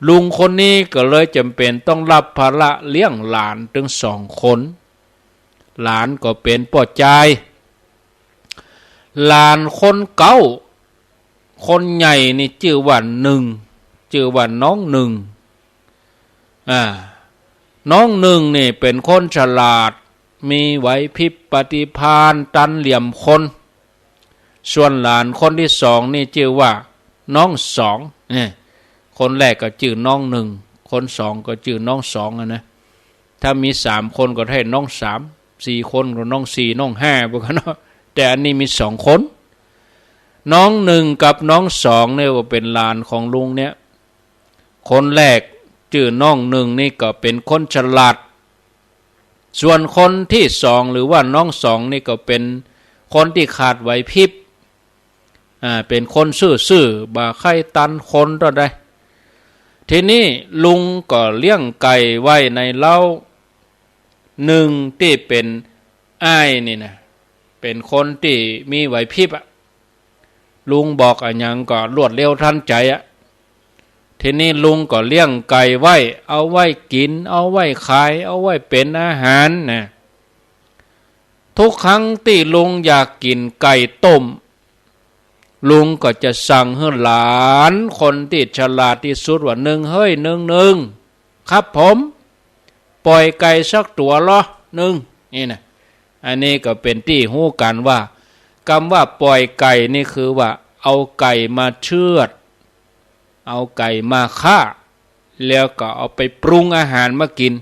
ลุงคนนี้ก็เลยจ๋ำเป๋นต้องฮับภาระเลี้ยงหลานตึงสองคน หลานก็เป๋นป้อจาย หลานคนเก๊า คนใหญ่นี่จื้อว่านึ่ง จื้อว่าน้องนึ่ง อ่า น้องนึ่งนี่เป๋นคนฉลาด มีไหวพริบปฏิภาณตันเหลี่ยมคน ส่วนหลานคนตี้สองนี่จื้อว่าน้องสอง เนี่ย คนแรกก็จื้อน้องนึ่ง คนสองก็จื้อน้องสองอะนะ ถ้ามีสามคนก็ได้น้องสาม สี่คนก็น้องสี่ น้องห้า ไปกั๋นเนาะ แต่อันนี้มีสองคน น้องนึ่งกับน้องสองเนี่ยว่าเป๋นหลานของลุงเนี่ย คนแรกจื้อน้องนึ่งนี่ก็เป๋นคนฉลาด ส่วนคนตี้สองหรือว่าน้องสองนี่ก็เป๋นคนตี้ขาดไหวพริบ อ่า เป๋นคนซื่อๆ บ่ใค่ตันคนเต้าใด ทีนี้ลุงก็เลี้ยงไก่ไว้ในเล้า นึ่งตี้เป๋นอ้ายนี่นะ เป๋นคนตี้มีไหวพริบอะ ลุงบอกอะหยังก็รวดเร็วทันใจ๋อะ ทีนี้ลุงก็เลี้ยงไก่ไว้ เอาไว้กิ๋น เอาไว้ขาย เอาไว้เป๋นอาหารนะ ทุกครั้งตี้ลุงอยากกิ๋นไก่ต้ม ลุงก็จะสั่งหื้อหลานคนตี้ฉลาดตี้สุดว่า นึ่งเฮ้ย นึ่ง นึ่ง ครับผม ป่อยไก่สักตั๋วลอ นึ่ง นี่นะ อันนี้ก็เป๋นตี้ฮู้กั๋นว่า กำว่าป่อยไก่นี่คือว่าเอาไก่มาเชือด เอาไก่มาฆ่า แล้วก็เอาไปปรุงอาหารมากิ๋น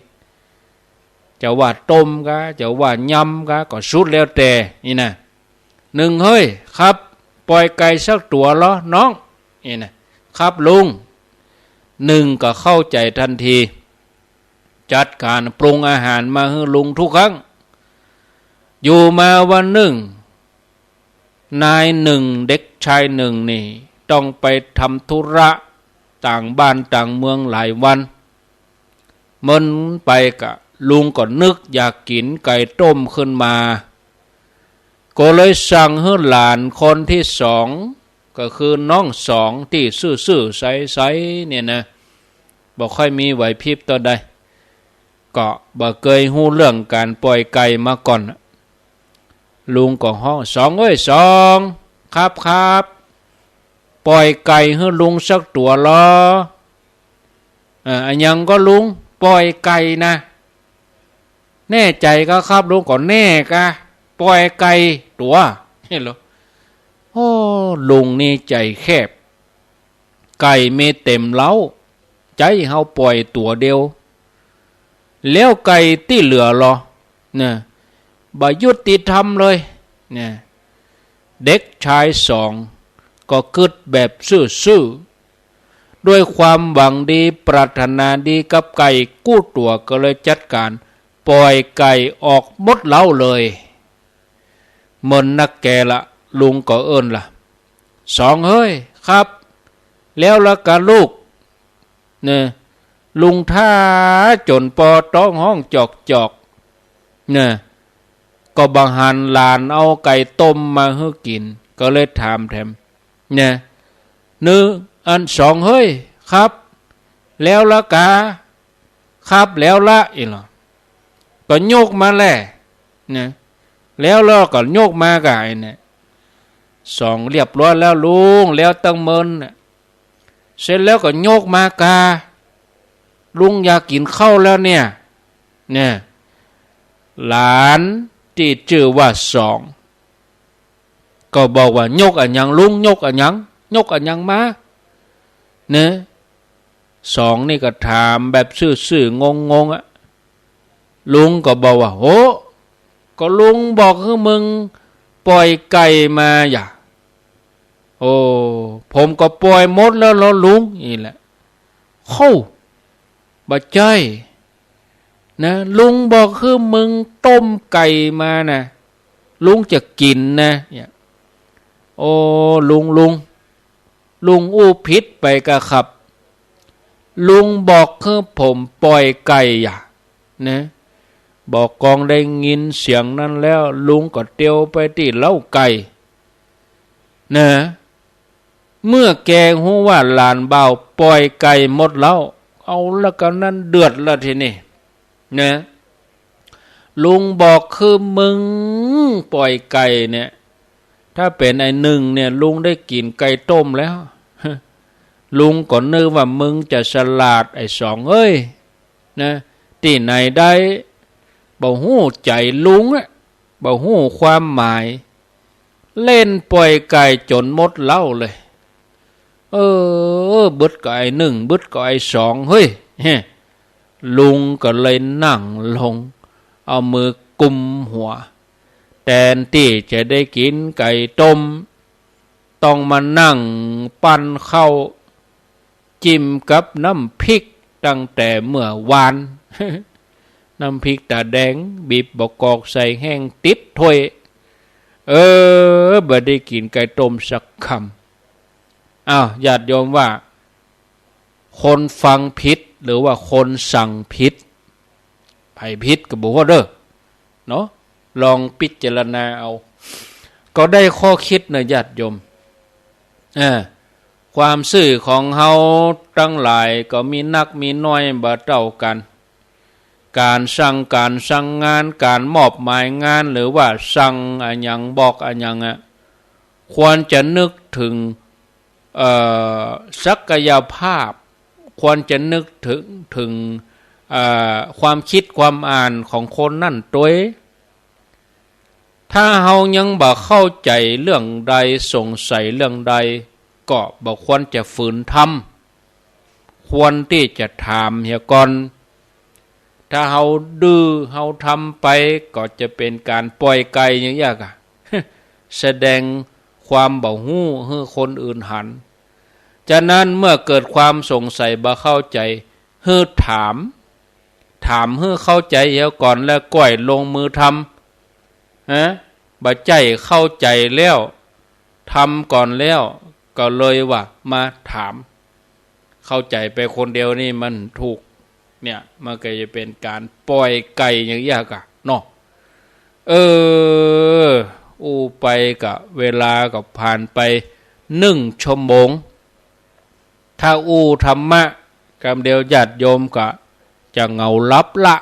จะว่าต้มกา จะว่ายำกา ก็สุดแล้วแต่ นี่นะ นึ่งเฮ้ย ครับ ป่อยไก่สักตั๋วลอน้อง นี่นะ ครับลุง นึ่งก็เข้าใจ๋ตันที จัดก๋านปรุงอาหารมาหื้อลุงทุกครั้ง อยู่มาวันนึ่ง นายนึ่ง เด็กชายนึ่งนี่ต้องไปทำธุระต่างบ้านต่างเมืองหลายวัน เมินไปกะ ลุงก็นึกอยากกิ๋นไก่ต้มขึ้นมา ก็เลยสั่งหื้อหลานคนตี้สอง ก็คือน้องสองตี้ซื่อๆ ใสๆ เนี่ยนะ บ่ค่อยมีไหวพริบเต้าใด ก็บ่เกยฮู้เรื่องก๋านป่อยไก่มาก่อน ลุงก็ฮ้อง สองเอ้ย สอง ครับ ครับ ป่อยไก่หื้อลุงสักตั๋วลอ อ่า อะหยังก็ลุง ป่อยไก่นะ แน่ใจ๋กาครับลุง ก็แน่กา ป่อยไก่ตั๋ว เห็นลอ โอ้ ลุงนี่ใจ๋แคบ ไก่มีเต็มเล้า จะหื้อเฮาป่อยตั๋วเดียว แล้วไก่ตี้เหลือลอ นะ บ่ยุติธรรมเลย นะ เด็กชายสองก็กึ๊ดแบบซื่อๆ ด้วยความหวังดีปรารถนาดีกับไก่กู้ตั๋ว ก็เลยจัดก๋านป่อยไก่ออกหมดเล้าเลย เมินนักแกละ ลุงก็เอิ้นละ สองเฮ้ย ครับ แล้วละกาลูก เนี่ย ลุงถ้าจ๋นปอต๊องฮ้องจอกๆ เนี่ย ก็บ่หันหลานเอาไก่ต้มมาหื้อกิ๋น ก็เลยถามแถม เนี่ย นึ่ง อัน สองเฮ้ย ครับ แล้วละกา ครับ แล้วละ อี้ลอ ก็ยกมาแล เนี่ย แล้วลอก็ยกมากา ไอ้เนี่ย สอง เรียบร้อยแล้วลุง แล้วตั้งเมินน่ะ เสร็จแล้วก็ยกมากา ลุงอยากกิ๋นข้าวแล้วเนี่ย เนี่ย หลานตี้จื้อว่าสอง ก็บอกว่า ยกอะหยังลุง ยกอะหยัง ยกอะหยังมา เนี่ย สองนี่ก็ถามแบบซื่อๆ งงๆ อะ ลุงก็บอกว่า โห ก็ลุงบอกหื้อมึงป่อยไก่มาอย่า โอ้ ผมก็ป่อยหมดแล้วลอลุง อี้แหละ โฮ้ บ่ใจ้ นะ ลุงบอกหื้อมึงต้มไก่มานะ ลุงจะกิ๋นนะ เนี่ย โอ้ ลุง ลุง ลุงอู้ผิดไปกาครับ ลุงบอกหื้อผมป่อยไก่อย่า นะ บ่ากองได้ยินเสียงนั้นแล้ว ลุงก็เตียวไปตี้เล้าไก่ นะ เมื่อแกฮู้ว่าหลานบ่าวป่อยไก่หมดเล้า เอาละกานั้นเดือดละทีนี้ นะ ลุงบอกหื้อมึงป่อยไก่เนี่ย ถ้าเป๋นไอ้นึ่งเนี่ย ลุงได้กิ๋นไก่ต้มแล้ว ลุงก็นึกว่ามึงจะฉลาด ไอ้สองเอ้ย นะ ตี้ไหนได้ บ่ฮู้ใจ๋ลุงอะ บ่ฮู้ความหมาย เล่นป่อยไก่จ๋นหมดเล้าเลย เออ บึดก็ไอ้นึ่ง บึดก็ไอ้สอง เฮ้ย ลุงก็เลยนั่งลง เอามือกุมหัว แตนตี้จะได้กิ๋นไก่ต้ม ต้องมานั่งปั้นข้าว จิ้มกับน้ำพริกตั้งแต่เมื่อวาน น้ำพริกต๋าแดง บีบบ่ากอกใส่แห้งติดถ้วย เออ บ่ได้กิ๋นไก่ต้มสักกำ อ้าว ญาติโยมว่า คนฟังผิดหรือว่าคนสั่งผิด ใผผิดก็บ่ฮู้เด้อ เนาะ ลองพิจารณาเอา ก็ได้ข้อคิดนะญาติโยม เออ ความซื่อของเฮาตังหลายก็มีนักมีน้อยบ่เต้ากั๋น ก๋านสั่งก๋านสั่งงาน ก๋านมอบหมายงาน หรือว่าสั่งอะหยังบอกอะหยังอะ ควรจะนึกเถิง เอ่อ ศักยภาพ ควรจะนึกเถิง เถิง เอ่อ ความกึ๊ดความอ่านของคนนั้นตวย ถ้าเฮายังบ่เข้าใจ๋เรื่องใด สงสัยเรื่องใด ก็บ่ควรจะฝืนทำ ควรตี้จะถามเหียก่อน ถ้าเฮาดื้อ เฮาทำไป ก็จะเป๋นก๋านป่อยไก่อย่างอี้อะ แสดงความบ่ฮู้หื้อคนอื่นหัน ฉะนั้นเมื่อเกิดความสงสัยบ่เข้าใจ๋ หื้อถาม ถามหื้อเข้าใจ๋เหียก่อน แล้วก้อยลงมือทำ ฮะ บ่ใจ้เข้าใจ๋แล้ว ทำก่อนแล้ว ก็เลยว่ามาถาม เข้าใจ๋ไปคนเดียวนี่มันถูก เนี่ย มันก็จะเป๋นก๋านป่อยไก่อย่างอี้อะเนาะ เออ อู้ไปก็เวลาก็ผ่านไปนึ่งชั่วโมง ถ้าอู้ธรรมะกำเดียวญาติโยมก็จะเหงาหลับละ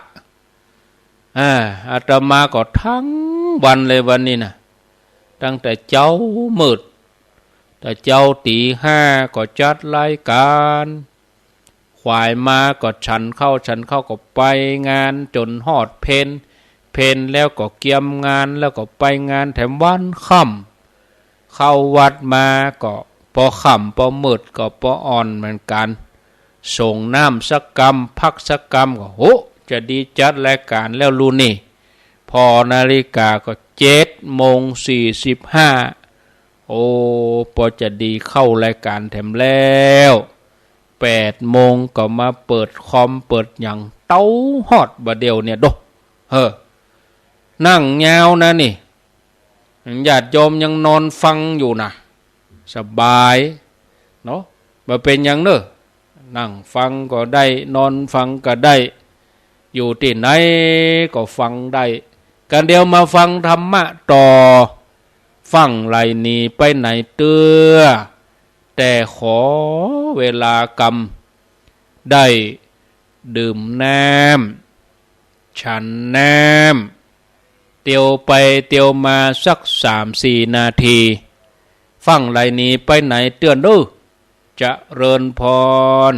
อ่า อาตมาก็ทั้งวันเลยวันนี้นะ ตั้งแต่เจ๊ามืด แต่เจ๊าตี๋ห้าก็จัดรายก๋าน ขวายมาก็ฉันข้าว ฉันข้าวก็ไปงานจ๋นฮอดเพล เพลแล้วก็เกียมงาน แล้วก็ไปงานแถมวันค่ำ เข้าวัดมาก็ปอค่ำปอมืดก็ปออ่อนเหมือนกั๋น สรงน้ำสักกำ พักสักกำก็ โห จะดีจัดรายก๋านแล้วลูกนี่ ผ่อนาฬิกาก็เจ็ดโมงสี่สิบห้า โอ้ ปอจะดีเข้ารายก๋านแถมแล้ว แปดโมงก็มาเปิดคอมเปิดหยัง เต๊าฮอดบ่าเดี่ยวเนี่ยโด เฮ้อ นั่งยาวนะนี่ ญาติโยมยังนอนฟังอยู่นะ สบายเนาะ บ่เป๋นหยังเน่อ นั่งฟังก็ได้ นอนฟังก็ได้ อยู่ตี้ไหนก็ฟังได้ กำเดียวมาฟังธรรมะต่อ ฟั่งไหล่หนีไปไหนเตื้อ แต่ขอเวลากำ ได้ดื่มน้ำ ฉันน้ำ เตียวไปเตียวมาสักสามสี่นาที ฟั่งไหล่หนีไปไหนเตื้อเน่อ เจริญพร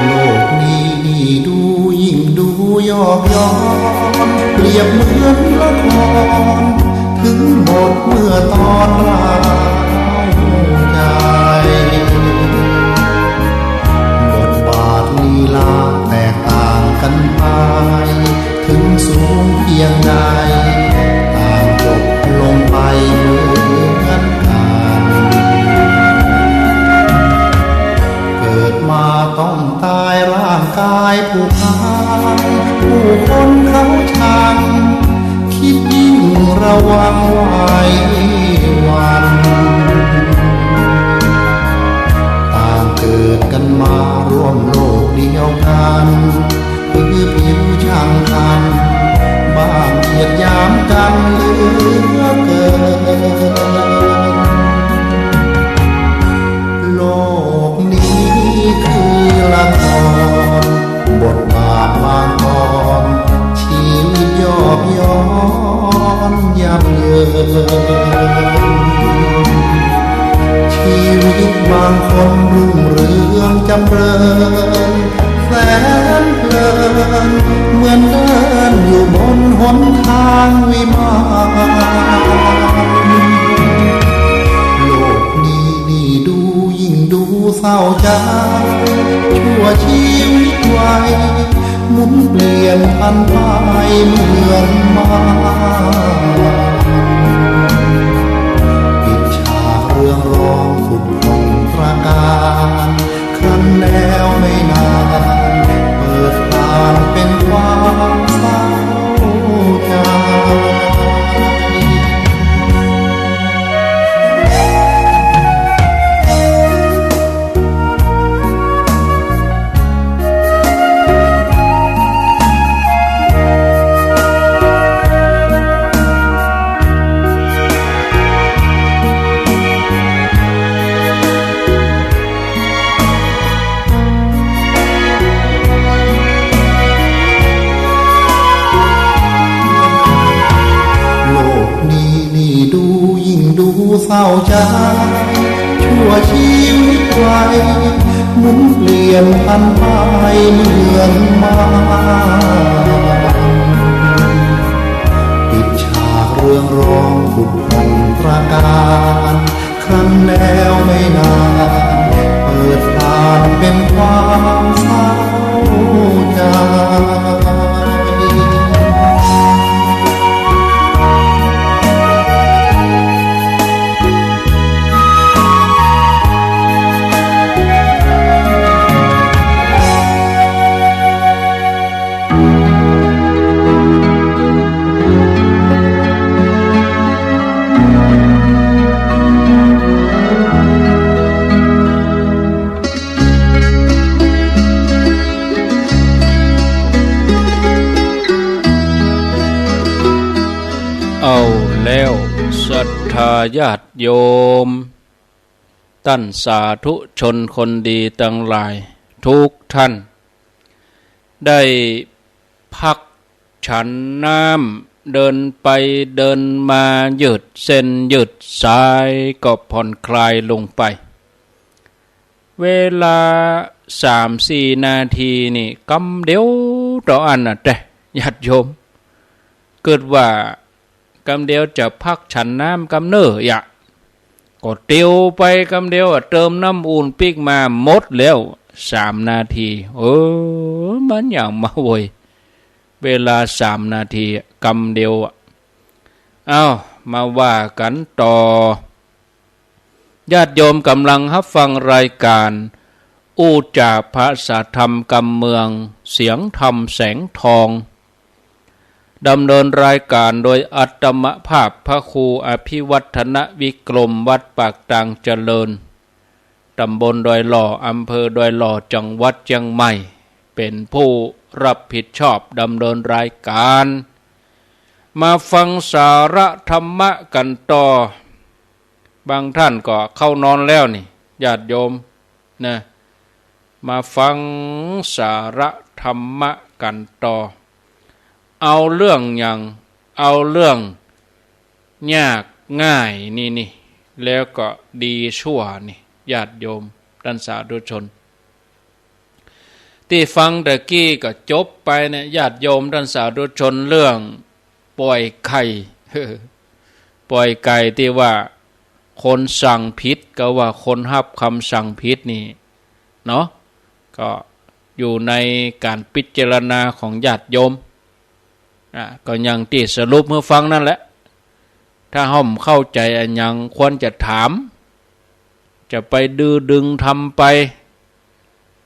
โลกนี้นี่ดูยิ่งดูยอกย้อน เปรียบเหมือนละคร ถึงบทเมื่อตอนร้าวใจ บทบาทลีลาแตกต่างกันไป ถึงสูงเพียงใด ต่างจบลงไปเหมือนกัน เกิดมาต้องตายร่างกายผู้พาน ผู้คนเขาชัง คิดยิ่งระวังไว้วัน ต่างเกิดกันมาร่วมโลกเดียวกัน คือผิวช่างกัน บ้างเหยียดหยามกันเหลือเกิน โลกนี้คือละคร บทบาทบางตอน ชีวิตยอกย้อนยับเยิน ชีวิตบางคนรุ่งเรืองจำเริญ แสนเพลิน เหมือนเดินอยู่บนหนทางวิมาน เศร้าใจชั่วชีวิตวัย หมุนเปลี่ยนผันไปเหมือนมาร ปิดฉากเรื่องร้องผุดผ่องตระการ ครั้นแล้วไม่นาน เปิดผ่านเป็นความเศร้าใจ โลกนี้นี่ดูยิ่งดูเศร้าใจ ชั่วชีวิตวัย หมุนเปลี่ยนผันไปเหมือนมาร ปิดฉากเรื่องร้องผุดผ่องตระการ ครั้นแล้วไม่นาน เปิดผ่านเป็นความเศร้าใจ เอาแล้ว ศรัทธาญาติโยม ต้านสาธุชนคนดีตังหลายทุกท่าน ได้พักฉันน้ำ เดินไปเดินมา ยืดเส้นยืดสาย ก็ผ่อนคลายลงไป เวลาสามสี่นาทีนี่ กำเดียวเต้าอั้นน่ะแต๊ ญาติโยม กึ๊ดว่า กำเดียวจะพักฉันน้ำกำเน้ออะ ก็เตียวไปกำเดียวอะ เติมน้ำอุ่นปิ๊กมาหมดแล้ว สามนาที เออ มันอย่างมาเว้ย เวลาสามนาทีอะ กำเดียวอะ เอ้า มาว่ากั๋นต่อ ญาติโยมก๋ำลังฮับฟังรายก๋าน อู้จ๋าภาษาธรรมกำเมือง เสียงธรรมแสงทอง ดำเนินรายก๋านโดยอัตมภาพพระครูอภิวัฒนวิกรม วัดปากตางเจริญ ตำบลดอยหล่อ อำเภอดอยหล่อ จังหวัดเจียงใหม่ เป๋นผู้รับผิดชอบดำเนินรายก๋าน มาฟังสาระธรรมะกั๋นต่อ บางท่านก็เข้านอนแล้วนี่ ญาติโยมนะ มาฟังสาระธรรมะกั๋นต่อ เอาเรื่องหยัง เอาเรื่องยากง่ายนี่นี่ แล้วก็ดีชั่วนี่ ญาติโยม ต้านสาธุชน ตี้ฟังตะกี้ก็จบไปเนี่ย ญาติโยม ต้านสาธุชน เรื่องป่อยไก่ ป่อยไก่ตี้ว่าคนสั่งผิดกับว่าคนฮับกำสั่งผิดนี่เนาะ ก็อยู่ในก๋านพิจารณาของญาติโยม อ่ะ ก็อย่างตี้สรุปหื้อฟังนั่นแหละ ถ้าเฮาบ่เข้าใจ๋อะหยังควรจะถาม จะไปดื้อดึงทำไป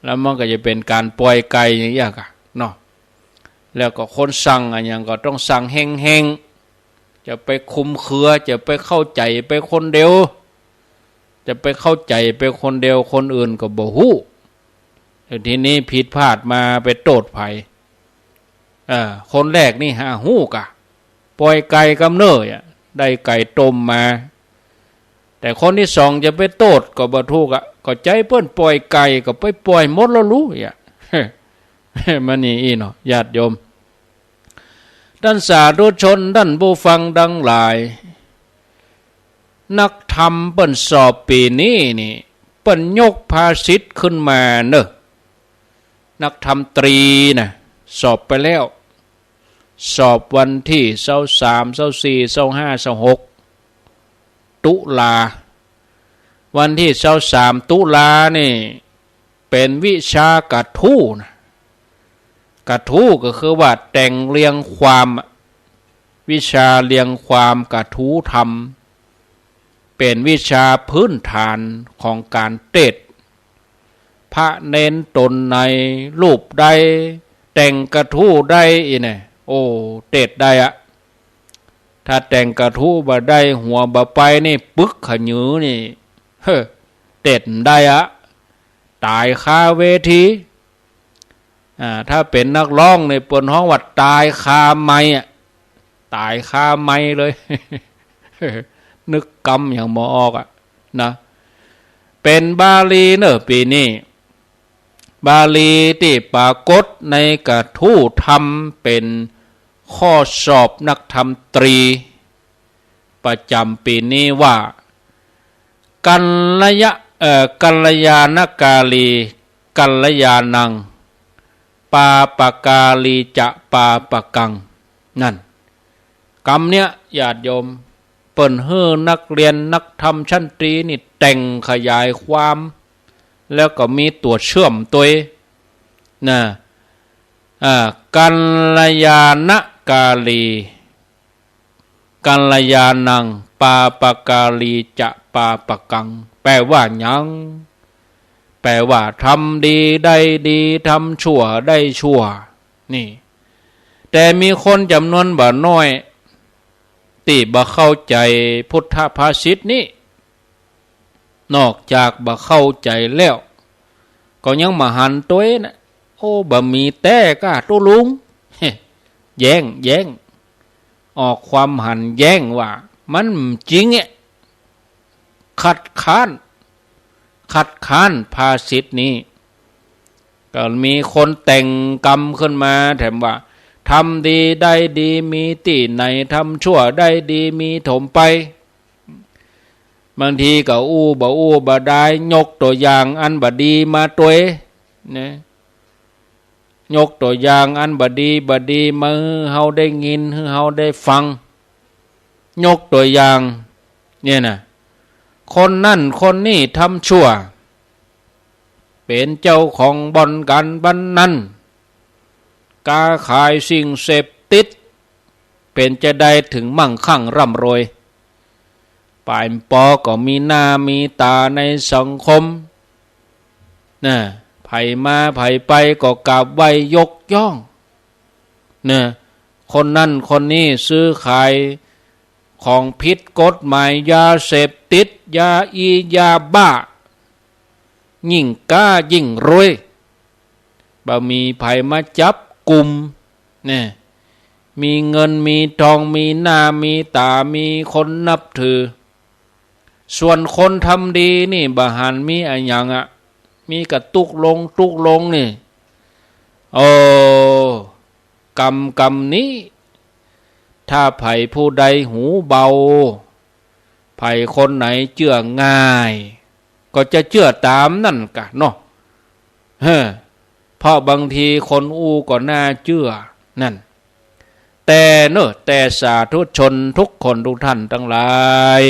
แล้วมันก็จะเป๋นก๋านป่อยไก่อย่างเงี้ยกะเนาะ แล้วก็คนสั่งอะหยังก็ต้องสั่งเฮงๆ จะไปคลุมเครือ จะไปเข้าใจ๋ไปคนเดียว จะไปเข้าใจ๋ไปคนเดียว คนอื่นก็บ่ฮู้ แล้วทีนี้ผิดพลาดมาไปโต้ษใผ เออ คนแรกนี่หาฮู้กะ ป่อยไก่กำเน้ออะ ได้ไก่ต้มมา แต่คนตี้สองจะไปโต้ษก็บ่ถูกอะ ก็ใจ๋เปิ้นป่อยไก่ก็ไปป่อยหมดแล้วลูกอะ มันอย่างอี้เนาะ ญาติโยม ต้านสาธุชน ต้านผู้ฟังตังหลาย นักธรรมเปิ้นสอบปี๋นี้นี่ เปิ้นยกภาษิตขึ้นมาเนาะ นักธรรมตรีน่ะ สอบไปแล้ว สอบวันตี้ซาวสาม ซาวสี่ ซาวห้า ซาวหก ตุลา วันตี้ซาวสามตุลานี่ เป๋นวิชากระทู้นะ กระทู้ก็คือว่าแต่งเรียงความอะ วิชาเรียงความกระทู้ธรรม เป๋นวิชาพื้นฐานของก๋านเตสน์ พระเณรต๋นไหนรูปใดแต่งกระทู้ได้อี้แน่ โอ้ เตสน์ได้อะ ถ้าแต่งกระทู้บ่ได้ หัวบ่ไปนี่ ปึกขะหยือนี่ เฮ้อ เตสน์บ่ได้อะ ต๋ายคาเวที อ่า ถ้าเป๋นนักฮ้องนี่ เปิ้นฮ้องว่าต๋ายคาไมค์อะ ต๋ายคาไมค์เลย นึกกำหยังบ่ออกอะนะ เป๋นบาลีเน่อปี๋นี้ บาลีตี้ปรากฏในกระทู้ธรรม เป๋นข้อสอบนักธรรมตรี ประจ๋ำปี๋นี้ว่า กัลยะ เอ่อ กัลยาณกาลี กัลยาณัง ปาปกาลีจะปาปกัง นั่น กำเนี้ย ญาติโยม เปิ้นหื้อนักเฮียนนักธรรมชั้นตรีนี่แต่งขยายความ แล้วก็มีตั๋วเชื่อมตวยนะ อ่า กัลยาณกาลี กัลยาณัง ปาปกาลีจะปาปกัง แปล๋ว่าหยัง แปล๋ว่าทำดีได้ดี ทำชั่วได้ชั่ว นี่ แต่มีคนจ๋ำนวนบ่น้อย ตี้บ่เข้าใจ๋พุทธภาษิตนี้ นอกจากบ่เข้าใจ๋แล้ว ก็ยังบ่หันตวยนะ โอ้ บ่มีแต๊ก้าตุ๊ลุง แย้ง แย้ง ออกความหันแย้งว่า มันบ่จริงแอะ คัดค้าน คัดค้านภาษิตนี้ ก็มีคนแต่งกำขึ้นมาแถมว่า ทำดีได้ดีมีตี้ไหน ทำชั่วได้ดีมีถมไป บางทีก็อู้บ่อู้บ่ดาย ยกตั๋วอย่างอันบ่ดีมาตวยนะ ยกตั๋วอย่างอันบ่ดีบ่ดีมาหื้อเฮาได้ยิน หื้อเฮาได้ฟัง ยกตั๋วอย่าง เนี่ยนะ คนนั้นคนนี้ทำชั่ว เป๋นเจ้าของบ่อนก๋านพนัน ก๊าขายสิ่งเสพติด เป๋นจาใดเถิงมั่งคั่งร่ำรวย ป๋ายปอก็มีหน้ามีต๋าในสังคมนะ ใผมาใผไปก็กราบไหว้ยกย่องนะ คนนั้นคนนี้ซื้อขายของผิดกฎหมาย ยาเสพติด ยาอี ยาบ้า ยิ่งก๊ายิ่งรวย บ่มีใผมาจับกุม เนี่ย มีเงินมีทอง มีหน้ามีต๋า มีคนนับถือ ส่วนคนทำดีนี่บ่หันมีอะหยังอะ มีก็ตุ๊กลงตุ๊กลงนี่ โอ้ กำกำนี้ ถ้าใผผู้ใดหูเบา ใผคนไหนเจื้อง่าย ก็จะเจื้อต๋ามนั่นกะเนาะ เฮ้อ เพราะบางทีคนอู้ก็น่าเจื้อนั่น แต่เน่อ แต่สาธุชนทุกคนทุกท่านตังหลาย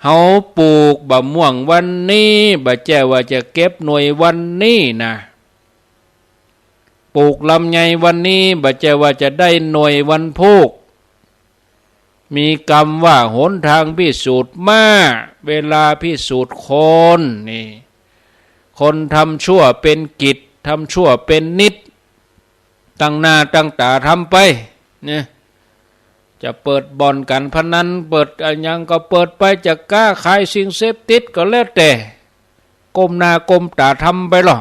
เฮาปลูกบ่าม่วงวันนี้ บ่ใจ้ว่าจะเก็บหน่วยวันนี้นะ ปลูกลำไยวันนี้ บ่ใจ้ว่าจะได้หน่วยวันพูก มีกำว่าหนทางพิสูจน์ม้า เวลาพิสูจน์คน นี่ คนทำชั่วเป๋นกิจ ทำชั่วเป๋นนิจ ตั้งหน้าตั้งต๋าทำไป เนี่ย จะเปิดบ่อนก๋านพนัน เปิดอะหยังก็เปิดไป จะก๊าขายสิ่งเสพติดก็แล้วแต่ ก้มหน้าก้มต๋าทำไปลอ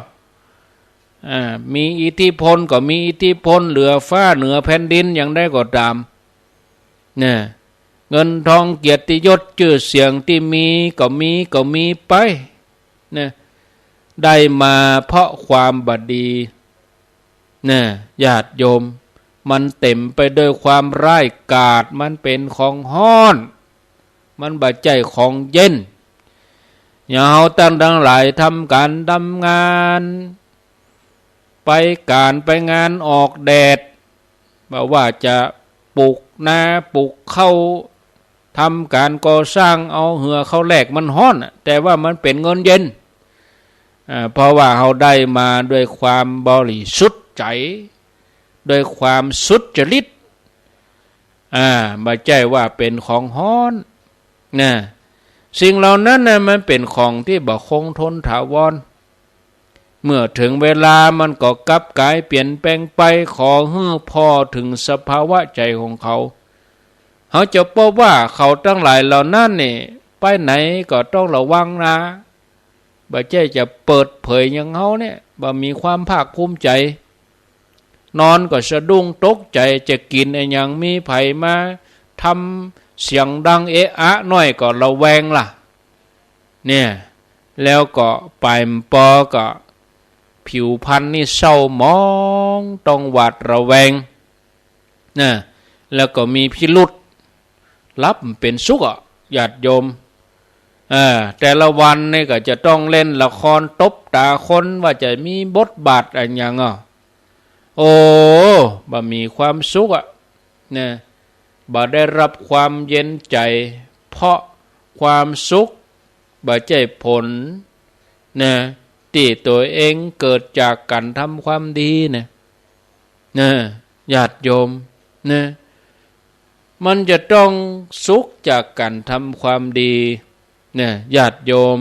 อ่า มีอิทธิพลก็มีอิทธิพลเหลือฟ้าเหนือแผ่นดินอย่างใดก็ต๋าม เนี่ย เงินทองเกียรติยศจื้อเสียงตี้มีก็มี ก็มีไป เนี่ย ได้มาเพราะความบ่ดี เนี่ย ญาติโยม มันเต๋มไปด้วยความร้ายกาจ มันเป๋นของฮ้อน มันบ่ใจ้ของเย็น อย่างเฮาตังหลายทำก๋านทำงาน ไปก๋านไปงานออกแดด บ่ว่าจะปลูกนาปลูกข้าว ท ทำก๋านก่อสร้าง เอาเหื่อเข้าแลกมันฮ้อนน่ะ แต่ว่ามันเป๋นเงินเย็น อ่า เพราะว่าเฮาได้มาด้วยความบริสุทธิ์ใจ๋ ด้วยความสุจริต อ่า บ่ใจ้ว่าเป๋นของฮ้อน นะ สิ่งเหล่านั้นน่ะ มันเป๋นของตี้บ่คงทนถาวร เมื่อเถิงเวลามันก็กลับก๋ายเปลี่ยนแปลงไป ขอหื้อผ่อเถิงสภาวะใจ๋ของเขา เฮาจะปบว่าเขาตังหลายเหล่านั้นนี่ ไปไหนก็ต้องระวังนะ บ่ใจ้จะเปิดเผยอย่างเฮาเนี่ย บ่มีความภาคภูมิใจ๋ นอนก็สะดุ้งตกใจ๋ จะกิ๋นอะหยัง มีใผมาทำเสียงดังเอะอะหน้อยก็ระแวงละ เนี่ย แล้วก็ป๋ายบ่ปอก็ผิวพรรณนี่เศร้าหมอง ต้องหวาดระแวง นะ แล้วก็มีพิรุธ หลับบ่เป๋นสุขอะ ญาติโยม เออ แต่ละวันนี่ก็จะต้องเล่นละครตบต๋าคน ว่าจะมีบทบาทอะหยังอะ โอ้ บ่มีความสุขอะ นะ บ่ได้รับความเย็นใจ๋ เพราะความสุขบ่ใจ้ผล นะ ตี้ตั๋วเองเกิดจากก๋านทำความดีนะ นะ ญาติโยม นะ มันจะต้องสุขจากก๋านทำความดี นะ ญาติโยม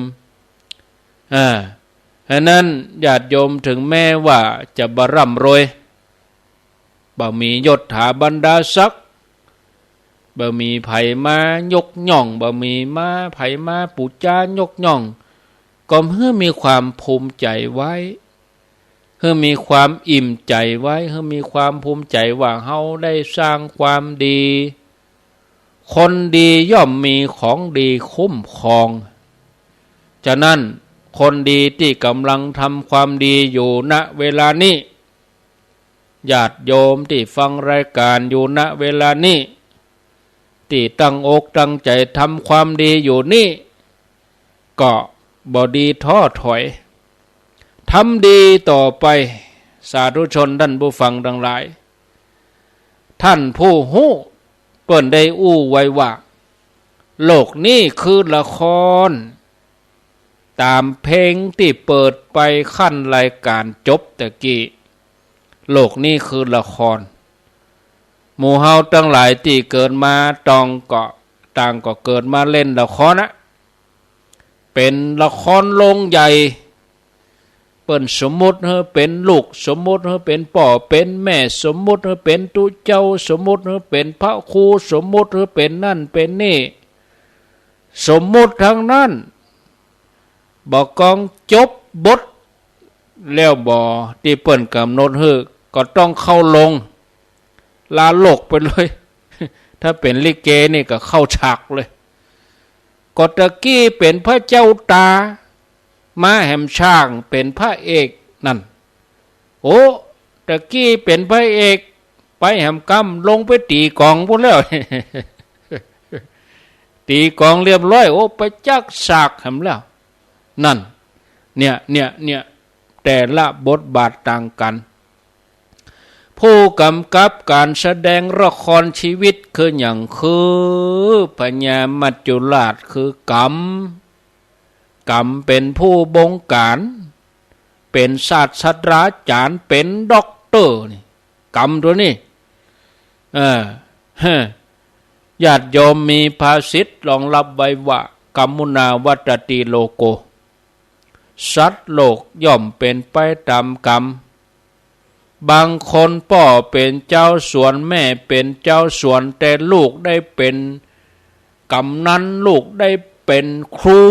อ่า ฉะนั้นญาติโยมเถิงแม้ว่าจะบ่ร่ำรวย บ่มียศถาบรรดาศักดิ์ บ่มีใผมายกย่อง บ่มีมา ใผมาปู๋จายกย่อง ก็หื้อมีความภูมิใจ๋ไว้ หื้อมีความอิ่มใจ๋ไว้ หื้อมีความภูมิใจ๋ว่าเฮาได้สร้างความดี คนดีย่อมมีของดีคุ้มครอง ฉะนั้นคนดีตี้ก๋ำลังทำความดีอยู่ ณ เวลานี้ ญาติโยมตี้ฟังรายก๋านอยู่ ณ เวลานี้ ตี้ตั้งอกตั้งใจ๋ทำความดีอยู่นี้ ก็บ่ดีท้อถอย ทำดีต่อไป สาธุชนต้านผู้ฟังตังหลาย ต้านผู้ฮู้เปิ้นได้อู้ไว้ว่า โลกนี้คือละคร ต๋ามเพลงตี้เปิดไปขั้นรายก๋านจบตะกี้ โลกนี้คือละคร หมู่เฮาตังหลายตี้เกิดมาต่างก็ ต่างก็เกิดมาเล่นละครนะ เป๋นละครโรงใหญ่ เปิ้นสมมุติหื้อเป๋นลูก สมมุติหื้อเป๋นป้อเป๋นแม่ สมมุติหื้อเป๋นตุ๊เจ้า สมมุติหื้อเป๋นพระครู สมมุติหื้อเป๋นนั่นเป๋นนี่ สมมุติตังนั้น บ่กองจบบท แล้วบ่ตี้เปิ้นก๋ำหนดหื้อ ก็ต้องเข้าโรง ลาโลกไปเลย ถ้าเป๋นลิเกนี่ก็เข้าฉากเลย ก็ตะกี้เป๋นพระเจ้าต๋า มาแหมฉากเป๋นพระเอกนั่น โอ้ ตะกี้เป๋นพระเอก ไปแหมกำลงไปตี๋ก๋องปู้นแล้ว ตี๋ก๋องเรียบร้อย โอ้ ไปจักฉากแหมแล้ว นั่น เนี่ย เนี่ย เนี่ย แต่ละบทบาทต่างกั๋น ผู้ก๋ำกับก๋านแสดงละครชีวิตคือหยัง คือพญามัจจุราช คือกรรม กรรมเป๋นผู้บงก๋าน เป๋นศาสตราจ๋ารย์ เป๋นด็อกเตอร์นี่ กรรมตั๋วนี้ เออ ฮะ ญาติโยมมีภาษิตรองรับไว้ว่า กรรมมุนาวัตติโลโก สัตว์โลกย่อมเป๋นไปต๋ามกรรม บางคนป้อเป๋นจาวสวน แม่เป๋นจาวสวน แต่ลูกได้เป๋นกำนัน ลูกได้เป๋นครู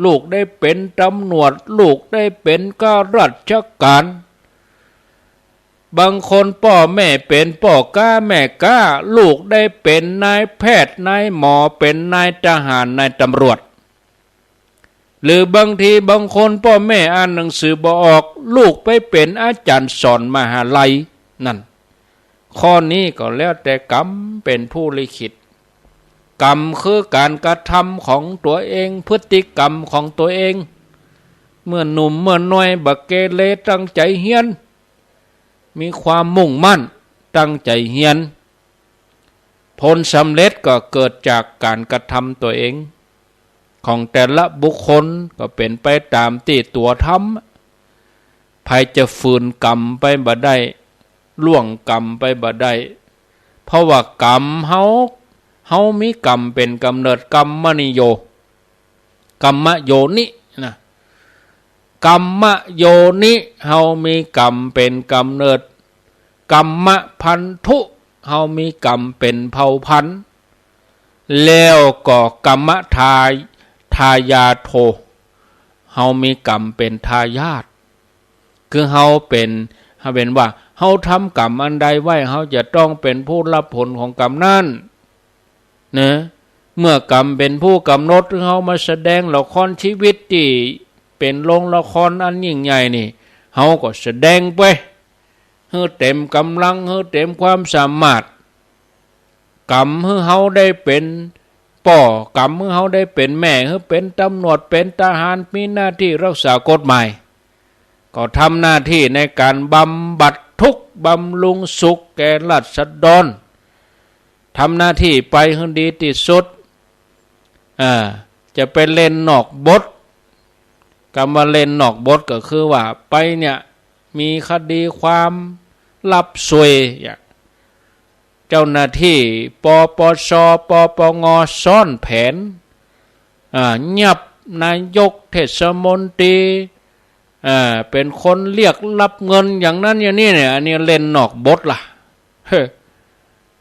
ลูกได้เป๋นตำรวจ ลูกได้เป๋นข้าราชก๋าน บางคนป้อแม่เป๋นป้อก๊าแม่ก๊า ลูกได้เป๋นนายแพทย์นายหมอ เป๋นนายทหารนายตำรวจ หรือบางทีบางคนป้อแม่อ่านหนังสือบ่ออก ลูกไปเป๋นอาจ๋ารย์สอนมหาลัยนั่น ข้อนี้ก็แล้วแต่กรรมเป๋นผู้ลิขิต กรรมคือก๋านกระทำของตั๋วเอง พฤติกรรมของตั๋วเอง เมื่อหนุ่มเมื่อน้อยบ่เกเร ตั้งใจ๋เฮียน มีความมุ่งมั่น ตั้งใจ๋เฮียน ผลสำเร็จก็เกิดจากก๋านกระทำตั๋วเอง ของแต่ละบุคคลก็เป๋นไปต๋ามตี้ตั๋วทำ ใผจะฝืนกรรมไปบ่ได้ ล่วงกรรมไปบ่ได้ เพราะว่ากรรมเฮา เฮามีกรรมเป๋นก๋ำเนิด กรรมนิโย กรรมโยนินะ กรรมโยนิ เฮามีกรรมเป๋นก๋ำเนิด กรรมพันธุ เฮามีกรรมเป๋นเผ่าพันธุ์ แล้วก็กรรมทา- ทายาโท เฮามีกรรมเป๋นทายาท คือเฮาเป๋น เฮาเป๋นว่า เฮาทำกรรมอันใดไว้ เฮาจะต้องเป๋นผู้ฮับผลของกรรมนั้น นะ เมื่อกรรมเป๋นผู้ก๋ำหนด เฮามาแสดงละครชีวิตตี้เป๋นโรงละครอันยิ่งใหญ่นี่ เฮาก็แสดงไป หื้อเต๋มก๋ำลัง หื้อเต๋มความสามารถ กรรมหื้อเฮาได้เป๋นป้อ กรรมหื้อเฮาได้เป๋นแม่ หื้อเป๋นตำรวจ เป๋นทหาร มีหน้าตี้ฮักษากฎหมาย ก็ทำหน้าตี้ในก๋านบำบัดทุกข์บำรุงสุขแก่ราษฎร ทำหน้าตี้ไปหื้อดีตี้สุด อ่า จะไปเล่นนอกบท กำว่าเล่นนอกบทก็คือว่าไปเนี่ย มีคดีความลับสวย อย่างเจ้าหน้าตี้ ปปช ปปง ซ่อนแผน อ่า ยับนายกเทศมนตรี อ่า เป๋นคนเรียกรับเงินอย่างนั้นอย่างนี้เนี่ย อันนี้เล่นนอกบทละ เฮ้อ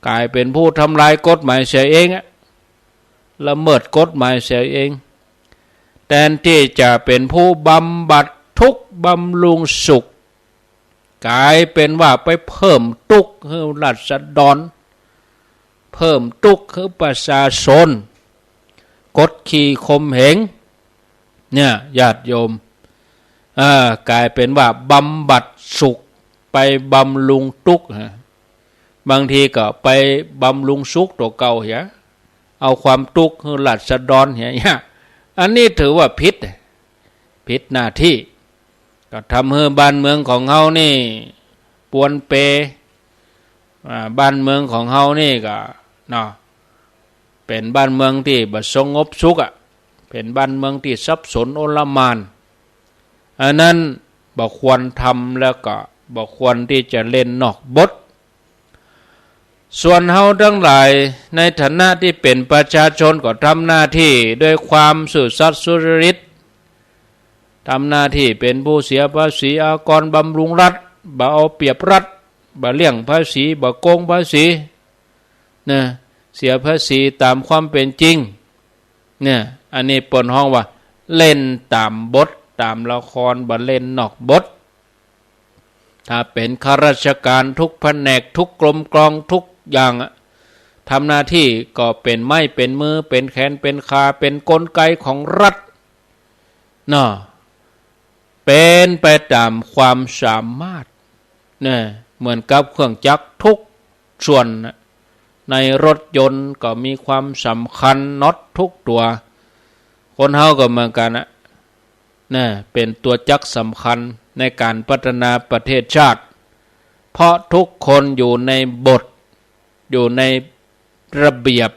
ก๋ายเป๋นผู้ทำลายกฎหมายเสียเองอะ ละเมิดกฎหมายเสียเอง แตนตี้จะเป๋นผู้บำบัดทุกข์บำรุงสุข ก๋ายเป๋นว่าไปเพิ่มตุ๊กข์หื้อราษฎร เพิ่มตุ๊กข์หื้อประชาชน กดขี่ข่มเหง เนี่ย ญาติโยม เออ ก๋ายเป๋นว่าบำบัดสุข ไปบำรุงตุ๊กข์ฮะ บางทีก็ไปบำรุงสุขตั๋วเก่าเหีย เอาความตุ๊กข์หื้อราษฎรเหีย เนี่ย อันนี้ถือว่าผิด ผิดหน้าตี้ ก็ทำหื้อบ้านเมืองของเฮานี่ปวนเป อ่า บ้านเมืองของเฮานี่ก็ เนาะ เป๋นบ้านเมืองตี้บ่สงบสุขอะ เป๋นบ้านเมืองตี้สับสนโอลหม่าน อันนั้นบ่ควรทำ แล้วก็บ่ควรตี้จะเล่นนอกบท ส่วนเฮาตังหลายในฐานะตี้เป๋นประชาชนก็ทำหน้าตี้ด้วยความซื่อสัตย์สุจริต ทำหน้าตี้เป๋นผู้เสียภาษีอากรบำรุงรัฐ บ่เอาเปรียบรัฐ บ่เลี่ยงภาษี บ่โกงภาษี นะ เสียภาษีต๋ามความเป๋นจริง เนี่ย อันนี้เปิ้นฮ้องว่าเล่นต๋ามบท ต๋ามละคร บ่เล่นนอกบท ถ้าเป๋นข้าราชการทุกแผนก ทุกกรมกอง ทุกอย่างอะ ทำหน้าตี้ก็เป๋นไม้เป๋นมือ เป๋นแขนเป๋นขา เป๋นกลไกของรัฐ เนาะ เป๋นไปต๋ามความสามารถ เนี่ย เหมือนกับเครื่องจักรทุกส่วนน่ะ ในรถยนต์ก็มีความสำคัญ น็อตทุกตั๋ว คนเฮาก็เหมือนกั๋นน่ะ เนี่ย เป๋นตั๋วจักรสำคัญในก๋านพัฒนาประเทศชาติ เพราะทุกคนอยู่ในบท อยู่ในระเบียบ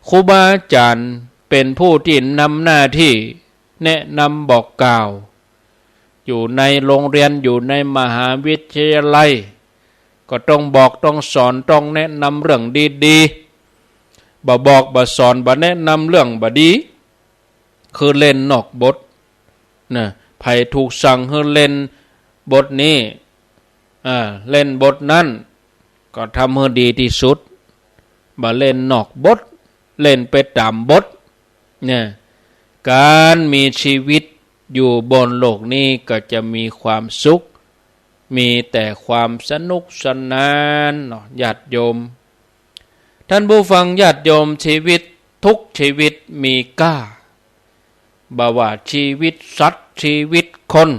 ครูบาอาจ๋ารย์เป๋นผู้ตี้นำหน้าตี้แนะนำบอกกล่าว อยู่ในโรงเรียน อยู่ในมหาวิทยาลัย ก็ต้องบอกต้องสอน ต้องแนะนำเรื่องดีๆ บ่บอกบ่สอน บ่แนะนำเรื่องบ่ดี คือเล่นนอกบท นะ ใผถูกสั่งหื้อเล่นบทนี้ อ่า เล่นบทนั้น ก็ทำหื้อดีตี้สุด บ่เล่นนอกบท เล่นไปต๋ามบท เนี่ย ก๋านมีชีวิตอยู่บนโลกนี้ก็จะมีความสุข มีแต่ความสนุกสนานเนาะ ญาติโยม ท่านผู้ฟังญาติโยม ชีวิตทุกชีวิตมีก้า บ่ว่าชีวิตสัตว์ ชีวิตคน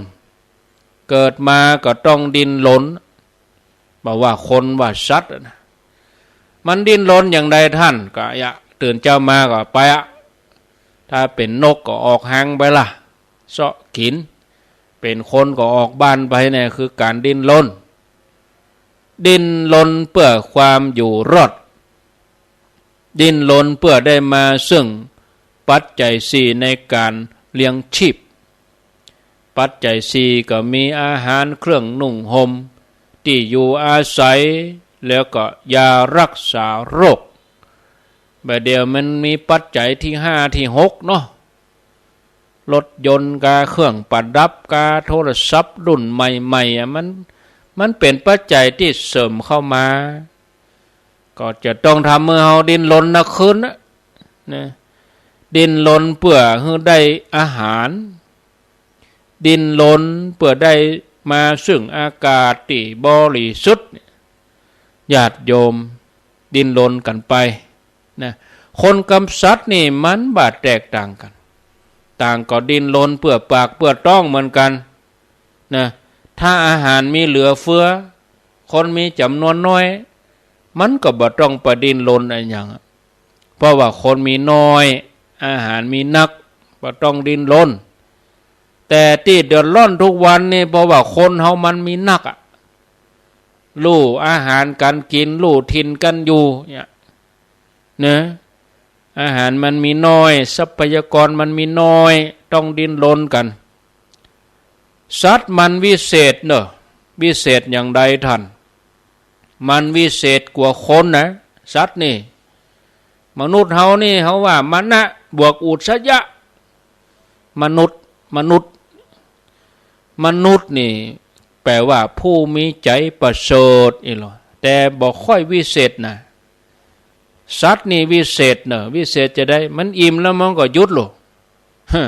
เกิดมาก็ต้องดิ้นรน บ่ว่าคนว่าสัตว์อะนะ มันดิ้นรนอย่างใดท่าน ก็อย่า ตื่นเจ๊ามาก็ไปอะ ถ้าเป๋นนกก็ออกฮังไปละ เซาะกิ๋น เป๋นคนก็ออกบ้านไป เนี่ยคือก๋านดิ้นรน ดิ้นรนเพื่อความอยู่รอด ดิ้นรนเปื้อได้มาซึ่งปัจจัยสี่ในก๋านเลี้ยงชีพ ปัจจัยสี่ก็มีอาหาร เครื่องนุ่งห่ม ตี้อยู่อาศัย แล้วก็ยารักษาโรค บ่าเดี่ยวมันมีปัจจัยตี้ห้าตี้หกเนาะ รถยนต์กา เครื่องประดับกา โทรศัพท์รุ่นใหม่ๆ อะ มัน มันเป๋นปัจจัยตี้เสริมเข้ามา ก็จะต้องทำหื้อเฮาดิ้นรนนักขึ้นนะ นะ ดิ้นรนเปื้อหื้อได้อาหาร ดิ้นรนเปื้อได้มาซึ่งอากาศตี้บริสุทธิ์ ญาติโยม ดิ้นรนกั๋นไปนะ คนกับสัตว์นี่มันบ่แตกต่างกั๋น ต่างก็ดิ้นรนเปื้อปากเปื้อต๊องเหมือนกั๋นนะ ถ้าอาหารมีเหลือเฟือ คนมีจ๋ำนวนน้อย มันก็บ่ต้องไปดิ้นรนอะหยัง เพราะว่าคนมีน้อย อาหารมีนัก บ่ต้องดิ้นรน แต่ตี้เดือดร้อนทุกวันนี่ เพราะว่าคนเฮามันมีนักอะ ฮู้อาหารกั๋นกิ๋น ฮู้ถิ่นกั๋นอยู่เนี่ย เนอะ อาหารมันมีน้อย ทรัพยากรมันมีน้อย ต้องดิ้นรนกั๋น สัตว์มันวิเศษเนอะ วิเศษอย่างใดท่าน มันวิเศษกว่าคนนะ สัตว์นี่ มนุษย์เฮานี่ เฮาว่ามนะบวกอุทยะ มนุษย์ มนุษย์ มนุษย์นี่ แป๋ว่าผู้มีใจ๋ประเสริฐอี้ลอ แต่บ่ค่อยวิเศษนะ สัตว์นี่วิเศษเนอะ วิเศษจะใด มันอิ่มแล้วมันก็หยุดโล ฮะ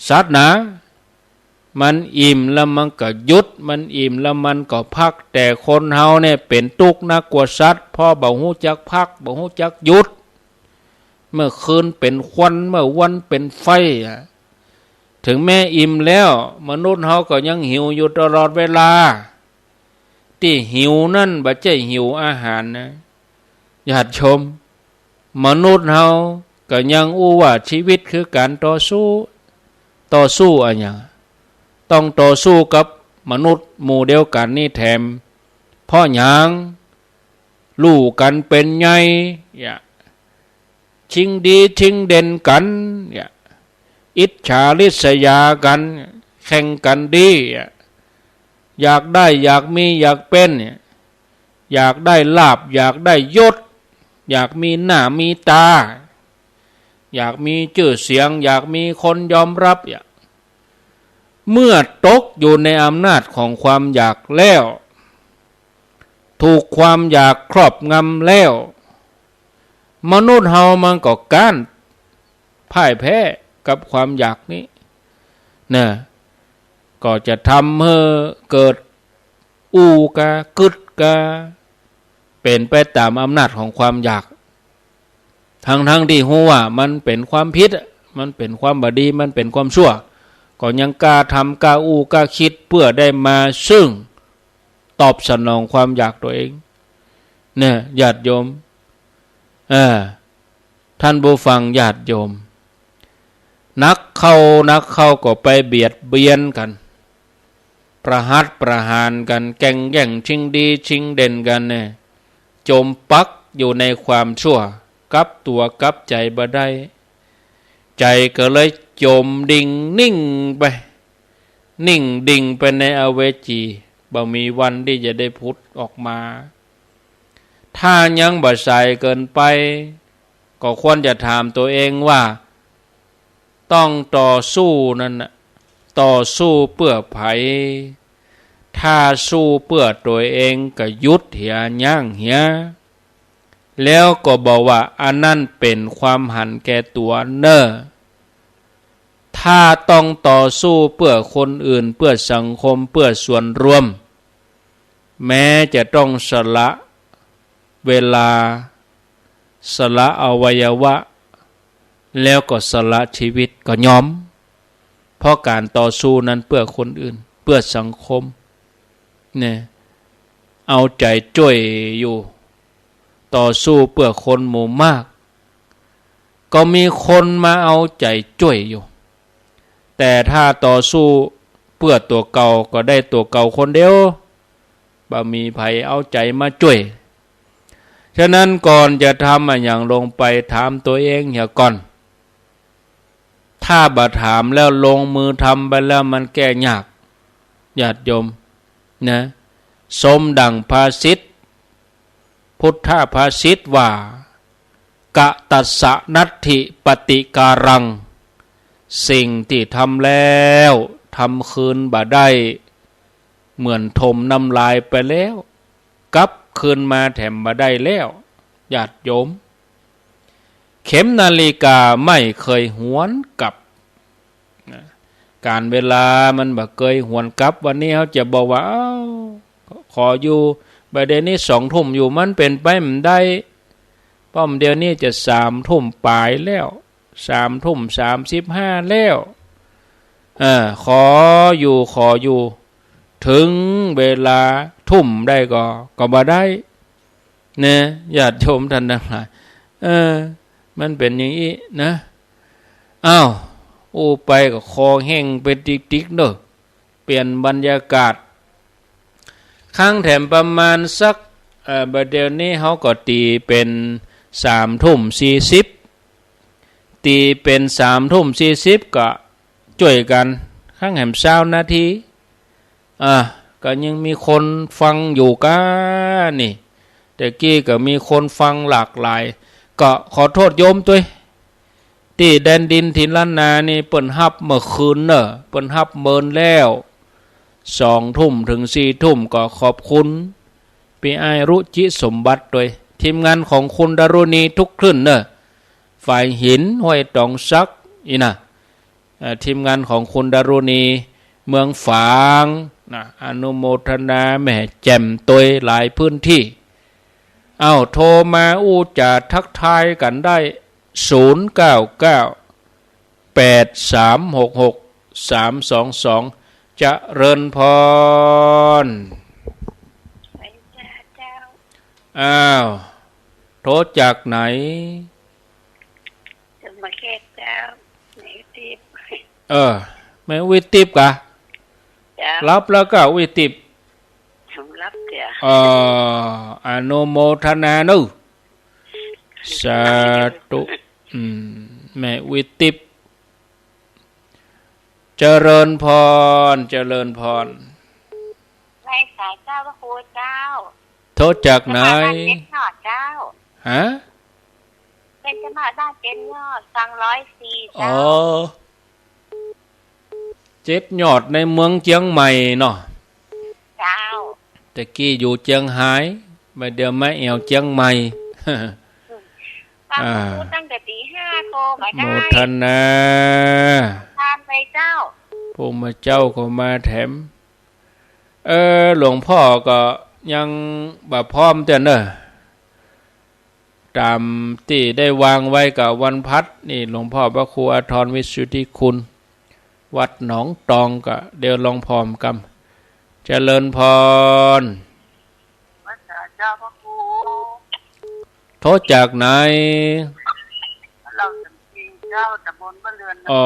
สัตว์นะ มันอิ่มแล้วมันก็หยุด มันอิ่มแล้วมันก็พัก แต่คนเฮาเนี่ยเป๋นตุ๊กข์นักกว่าสัตว์ เพราะบ่ฮู้จักพัก บ่ฮู้จักหยุด เมื่อคืนเป๋นควัน เมื่อวันเป๋นไฟอะ ถึงแม้อิ่มแล้ว มนุษย์เฮาก็ยังหิวอยู่ตลอดเวลา ตี้หิวนั้นบ่ใจ้หิวอาหารนะ ญาติโยม มนุษย์เฮาก็ยังอู้ว่าชีวิตคือก๋านต่อสู้ ต่อสู้อะหยัง ต้องต่อสู้กับมนุษย์หมู่เดียวกั๋นนี่แถม เพราะหยัง ฮู้กั๋นเป๋นใหญ่ อย่า ชิงดีชิงเด่นกั๋น อย่า อิจฉาริษยากั๋น แข่งกั๋นดี อย่า อยากได้อยากมีอยากเป๋น อยากได้ลาภ อยากได้ยศ อยากมีหน้ามีต๋า อยากมีจื้อเสียง อยากมีคนยอมรับอะ เมื่อตกอยู่ในอำนาจของความอยากแล้ว ถูกความอยากครอบงำแล้ว มนุษย์เฮามันก็ก๊านพ่ายแพ้กับความอยากนี้นะ ก็จะทำหื้อเกิดอู้กา กึ๊ดกา เป๋นไปต๋ามอำนาจของความอยาก ทั้งๆ ตี้ฮู้ว่ามันเป๋นความผิดอะ มันเป๋นความบ่ดี มันเป๋นความชั่ว ก็ยังกล้าทำ กล้าอู้ กล้ากึ๊ด เปื้อได้มาซึ่งตอบสนองความอยากตั๋วเอง เนี่ย ญาติโยม เออ ท่านผู้ฟังญาติโยม นักเข้า นักเข้าก็ไปเบียดเบียนกั๋น ประหัตประหารกั๋น แก่งแย่งชิงดีชิงเด่นกั๋นเนี่ย จ๋มปักอยู่ในความชั่ว กลับตั๋วกลับใจ๋บ่ได้ ใจ๋ก็เลยจ๋มดิ่งนิ่งไป นิ่งดิ่งไปในอเวจี บ่มีวันตี้จะได้ผุดออกมา ถ้ายังบ่สายเกินไป ก็ควรจะถามตั๋วเองว่า ต้องต่อสู้นั้นน่ะ ต่อสู้เปื้อใผ ถ้าสู้เปื้อตั๋วเองก็หยุดเหีย ยั้งเหีย แล้วก็บอกว่าอันนั้นเป๋นความหันแก่ตั๋วเน่อ ถ้าต้องต่อสู้เปื้อคนอื่น เปื้อสังคม เปื้อส่วนรวม แม้จะต้องสละเวลา สละอวัยวะ แล้วก็สละชีวิตก็ยอม เพราะก๋านต่อสู้นั้นเปื้อคนอื่น เปื้อสังคม เนี่ย เอาใจ๋จ้วยอยู่ ต่อสู้เปื้อคนหมู่มาก ก็มีคนมาเอาใจ๋จ้วยอยู่ แต่ถ้าต่อสู้เปื้อตั๋วเก่า ก็ได้ตั๋วเก่าคนเดียว บ่มีใผเอาใจ๋มาจ้วย ฉะนั้นก่อนจะทำอะหยังลงไปถามตั๋วเองเหียก่อน ถ้าบ่ถามแล้วลงมือทำไปแล้วมันแก้ยาก ญาติโยมนะ สมดั่งภาษิต พุทธภาษิตว่า กะตัสสะนัตถิปฏิการัง สิ่งตี้ทำแล้วทำคืนบ่ได้ เหมือนถมน้ำลายไปแล้ว กลับคืนมาแถมบ่ได้แล้ว ญาติโยม เข็มนาฬิกาไม่เคยหวนกลับนะ ก๋านเวลามันบ่เกยหวนกลับ วันนี้เฮาจะบอกว่า เอ้า ขออยู่ บ่าเดี่ยวนี้สองทุ่มอยู่ มันเป๋นไปบ่ได้ ป้อมเดี๋ยวนี้จะสามทุ่มป๋ายแล้ว สามทุ่มสามสิบห้าแล้ว เออ ขออยู่ ขออยู่ เถิงเวลาทุ่มได้ก็ ก็บ่ได้ เนาะ ญาติโยมท่านตังหลาย เออ มันเป๋นอย่างอี้นะ อ้าว อู้ไปก็คอแห้งไปติ๊กๆ เนาะ เปลี่ยนบรรยากาศ ครั้งแถมประมาณสัก เอ่อ บ่าเดี่ยวนี้เฮาก็ตี๋เป๋นสามทุ่มสี่สิบ ตี๋เป๋นสามทุ่มสี่สิบก็จ้วยกั๋น ครั้งแถมซาวนาที อ่า ก็ยังมีคนฟังอยู่ก้านี่ แต่กี้ก็มีคนฟังหลากหลาย ก็ขอโต้ษโยมตวย ตี้แดนดินถิ่นล้านนานี่เปิ้นฮับเมื่อคืนเน่อ เปิ้นฮับเมินแล้ว สองทุ่มเถิงสี่ทุ่ม ก็ขอบคุณปี้อ้ายรุจิสมบัติตวย ทีมงานของคุณดารุณีทุกคลื่นเน่อ ฝ่ายหินห้วยตองสักอี้นะ เอ่อ ทีมงานของคุณดารุณีเมืองฝางนะ อนุโมทนาแหมแจ่มตวยหลายพื้นที่ เอ้า โทรมาอู้จ๋าทักทายกั๋นได้ ศูนย์เก้าเก้า แปดสามหกหก สามสองสอง เจริญพร เจ้า อ้าว โทรจากไหน จะมาแค่เจ้า แม่วิติพย์ เออ แม่วิติพย์กะ เจ้า หลับแล้วกะวิติพย์ หลับเจ้า เออ อนุโมทนาเนาะ สาธุ อืม แม่วิติพย์ เจริญพร เจริญพร ไหว้สาเจ้าพระครูเจ้า โทรจากไหน เบญจมาศบ้านเจ๊งยอดเจ้า ฮะ เบญจมาศบ้านเจ๊งยอด ฟังร้อยสี่เจ้า อ๋อ เจ๊งยอดในเมืองเจียงใหม่เนาะ เจ้า แต่กี้อยู่เจียงฮาย บ่าเดี่ยวมาแอ่วเจียงใหม่ ฟัง อ่า ตั้งแต่ตีห้าโทรมาได้ โมทนา ทานไปเจ้า พระเจ้าก็มาแถม เออ หลวงพ่อก็ยังบ่พร้อมเตื้อเน่อ ต๋ามตี้ได้วางไว้กับวันพัดนี่ หลวงพ่อพระครูอาทรวิสุทธิคุณ วัดหนองตอง ก็เดี๋ยวลองพร้อมกั๋น เจริญพร ไหว้สาเจ้าพระครู โทรจากไหน เหล่าสันปิงเจ้า ต๋ำบลบ้านเรือน อ๋อ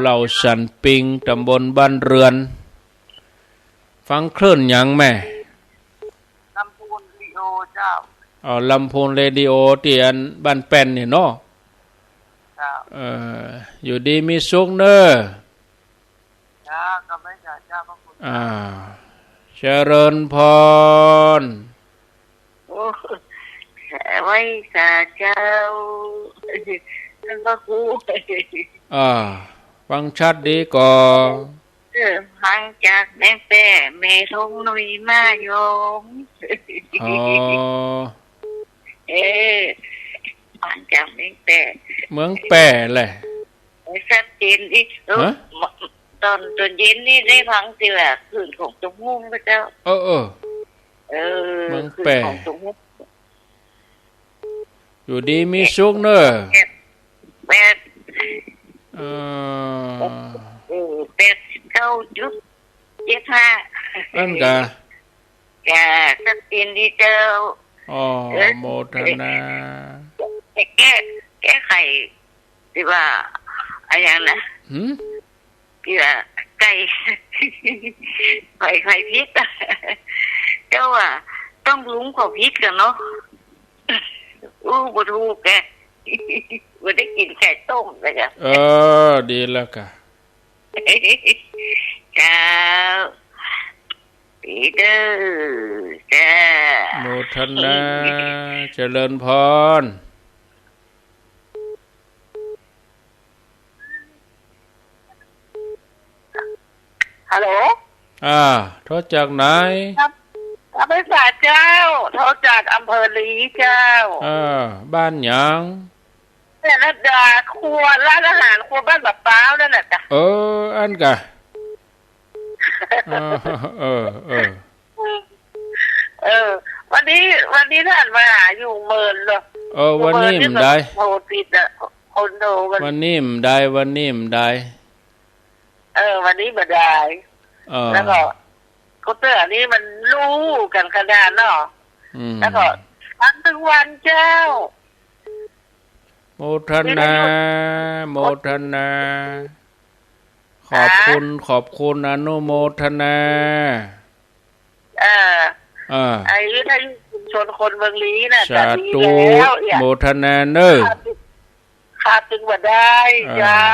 เหล่าสันปิง ต๋ำบลบ้านเรือน ฟังคลื่นหยังแม่ ลำพูนเรดิโอเจ้า อ๋อ ลำพูนเรดิโอ ตี้อันบ้านแป้นนี่เนาะ เจ้า เออ อยู่ดีมีสุขเน่อ เจ้า ก็ไหว้สาเจ้าพระครู อ่า เจริญพร โอ้ ไหว้สาเจ้า ท่านพระครู อ่า ฟังชัดดีก่อ เออ ฟังจากแม่แป้ แม่ทองหนุ่ยมาโยม อ๋อ เออ ฟังจากแม่แป้ เมืองแป้แหละ ชัดเจนดี เออ ฮะ ต๋อน ต๋อนเย็นนี่ได้ฟังตี้ว่าคลื่นของตรงมุ้งพระเจ้า เออ เออ เออ เมืองแป้ คลื่นของตรงมุ้ง อยู่ดีมีสุขเน่อ แปด แปด เออ เออ แปดสิบเก้าจุดเจ็ดห้า นั่นกะ จ้า ชัดเจนดีเจ้า อ๋อ เออ โมทนา แก้ แก้ไข ตี้ว่า อะหยังนะ หืม ตี้ว่า ไก่ ไก่ ไก่ผิด เจ้าว่า ต้องลุงเขาผิดกั๋นเนาะ อู้ บ่ถูกแก บ่ได้กิ๋นไข่ต้มเลยกะ เออ ดีแล้วกะ เจ้า ดีเด้อ เจ้า โมทนา เจริญพร ฮัลโหล อ่า โทรจากไหน ครับ ครับ บริษัทเจ้า โทรจากอำเภอลีเจ้า อ่า บ้านหยัง เนี่ยนะ ดา ครัว ร้านอาหาร ครัวบ้านบ่าป๊าวนั่นน่ะจ้ะ เออ อั้นกะ เออ เออ เออ เออ วันนี้ วันนี้ท่านมาหาอยู่เมินเหรอ เออ วันนี้บ่ได้ โทรติดอะ คนโทรกัน วันนี้บ่ได้ วันนี้บ่ได้ เออ วันนี้บ่ได้ เออ แล้วก็ กูเตื้อนี่มันรู้กั๋นขนาดเนาะ อืม แล้วก็ ฟังตึงวันเจ้า โมทนา โมทนา ขอบคุณ ขอบคุณ อนุโมทนา เออ เออ ไอ้วิทยุชุมชนคนเมืองลีน่ะ สาธุ จะดีแล้วเนี่ย โมทนาเน่อ ขาดตึง ขาดตึงบ่ได้ เออ เจ้า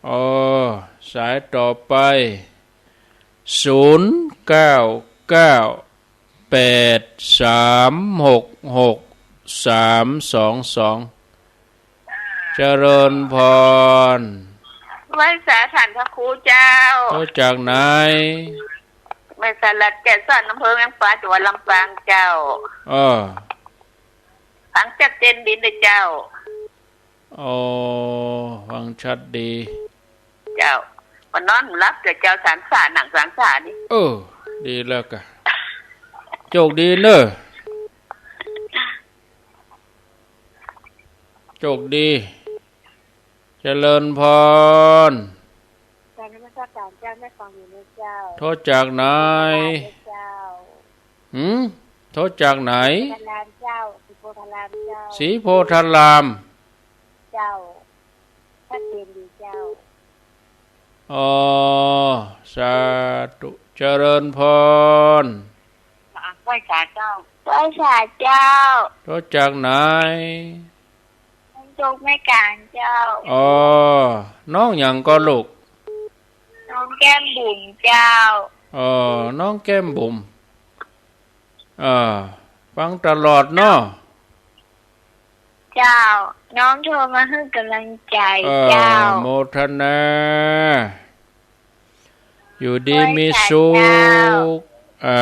อ๋อ สายต่อไป ศูนย์เก้าเก้า แปดสามหกหกสามสองสอง เจริญพร ไหว้สาท่านพระครูเจ้า โทรจากไหน แม่สลัด แก่นสะอาด อำเภอแม่ฟ้า จังหวัดลำปางเจ้า เออ ฟังชัดเจนดีนะเจ้า อ๋อ ฟังชัดดี เจ้า บ่นอนบ่หลับเตื้อเจ้า สารสา หนังสารสานี่ เออ ดีแล้วกะ โจคดีเน่อ โจคดี เจริญพร กราบนมัสการเจ้า แม่ฟังอยู่นะเจ้า โทรจากไหน เจ้า หืม โทรจากไหน ศรีโพธารามเจ้า ศรีโพธารามเจ้า ศรีโพธาราม เจ้า ชัดเจนดีเจ้า อ๋อ สาธุ เจริญพร ไหว้สาเจ้า ไหว้สาเจ้า โทรจากไหน น้องโจคแม่กลางเจ้า อ๋อ น้องหยังก่อลูก น้องแก้มบุ๋มเจ้า อ๋อ น้องแก้มบุ๋ม เออ ฟังตลอดเนาะ เจ้า น้องโทรมาหื้อก๋ำลังใจ๋ เออ เจ้า โมทนา อยู่ดีมีสุข ไหว้สาเจ้า อ่า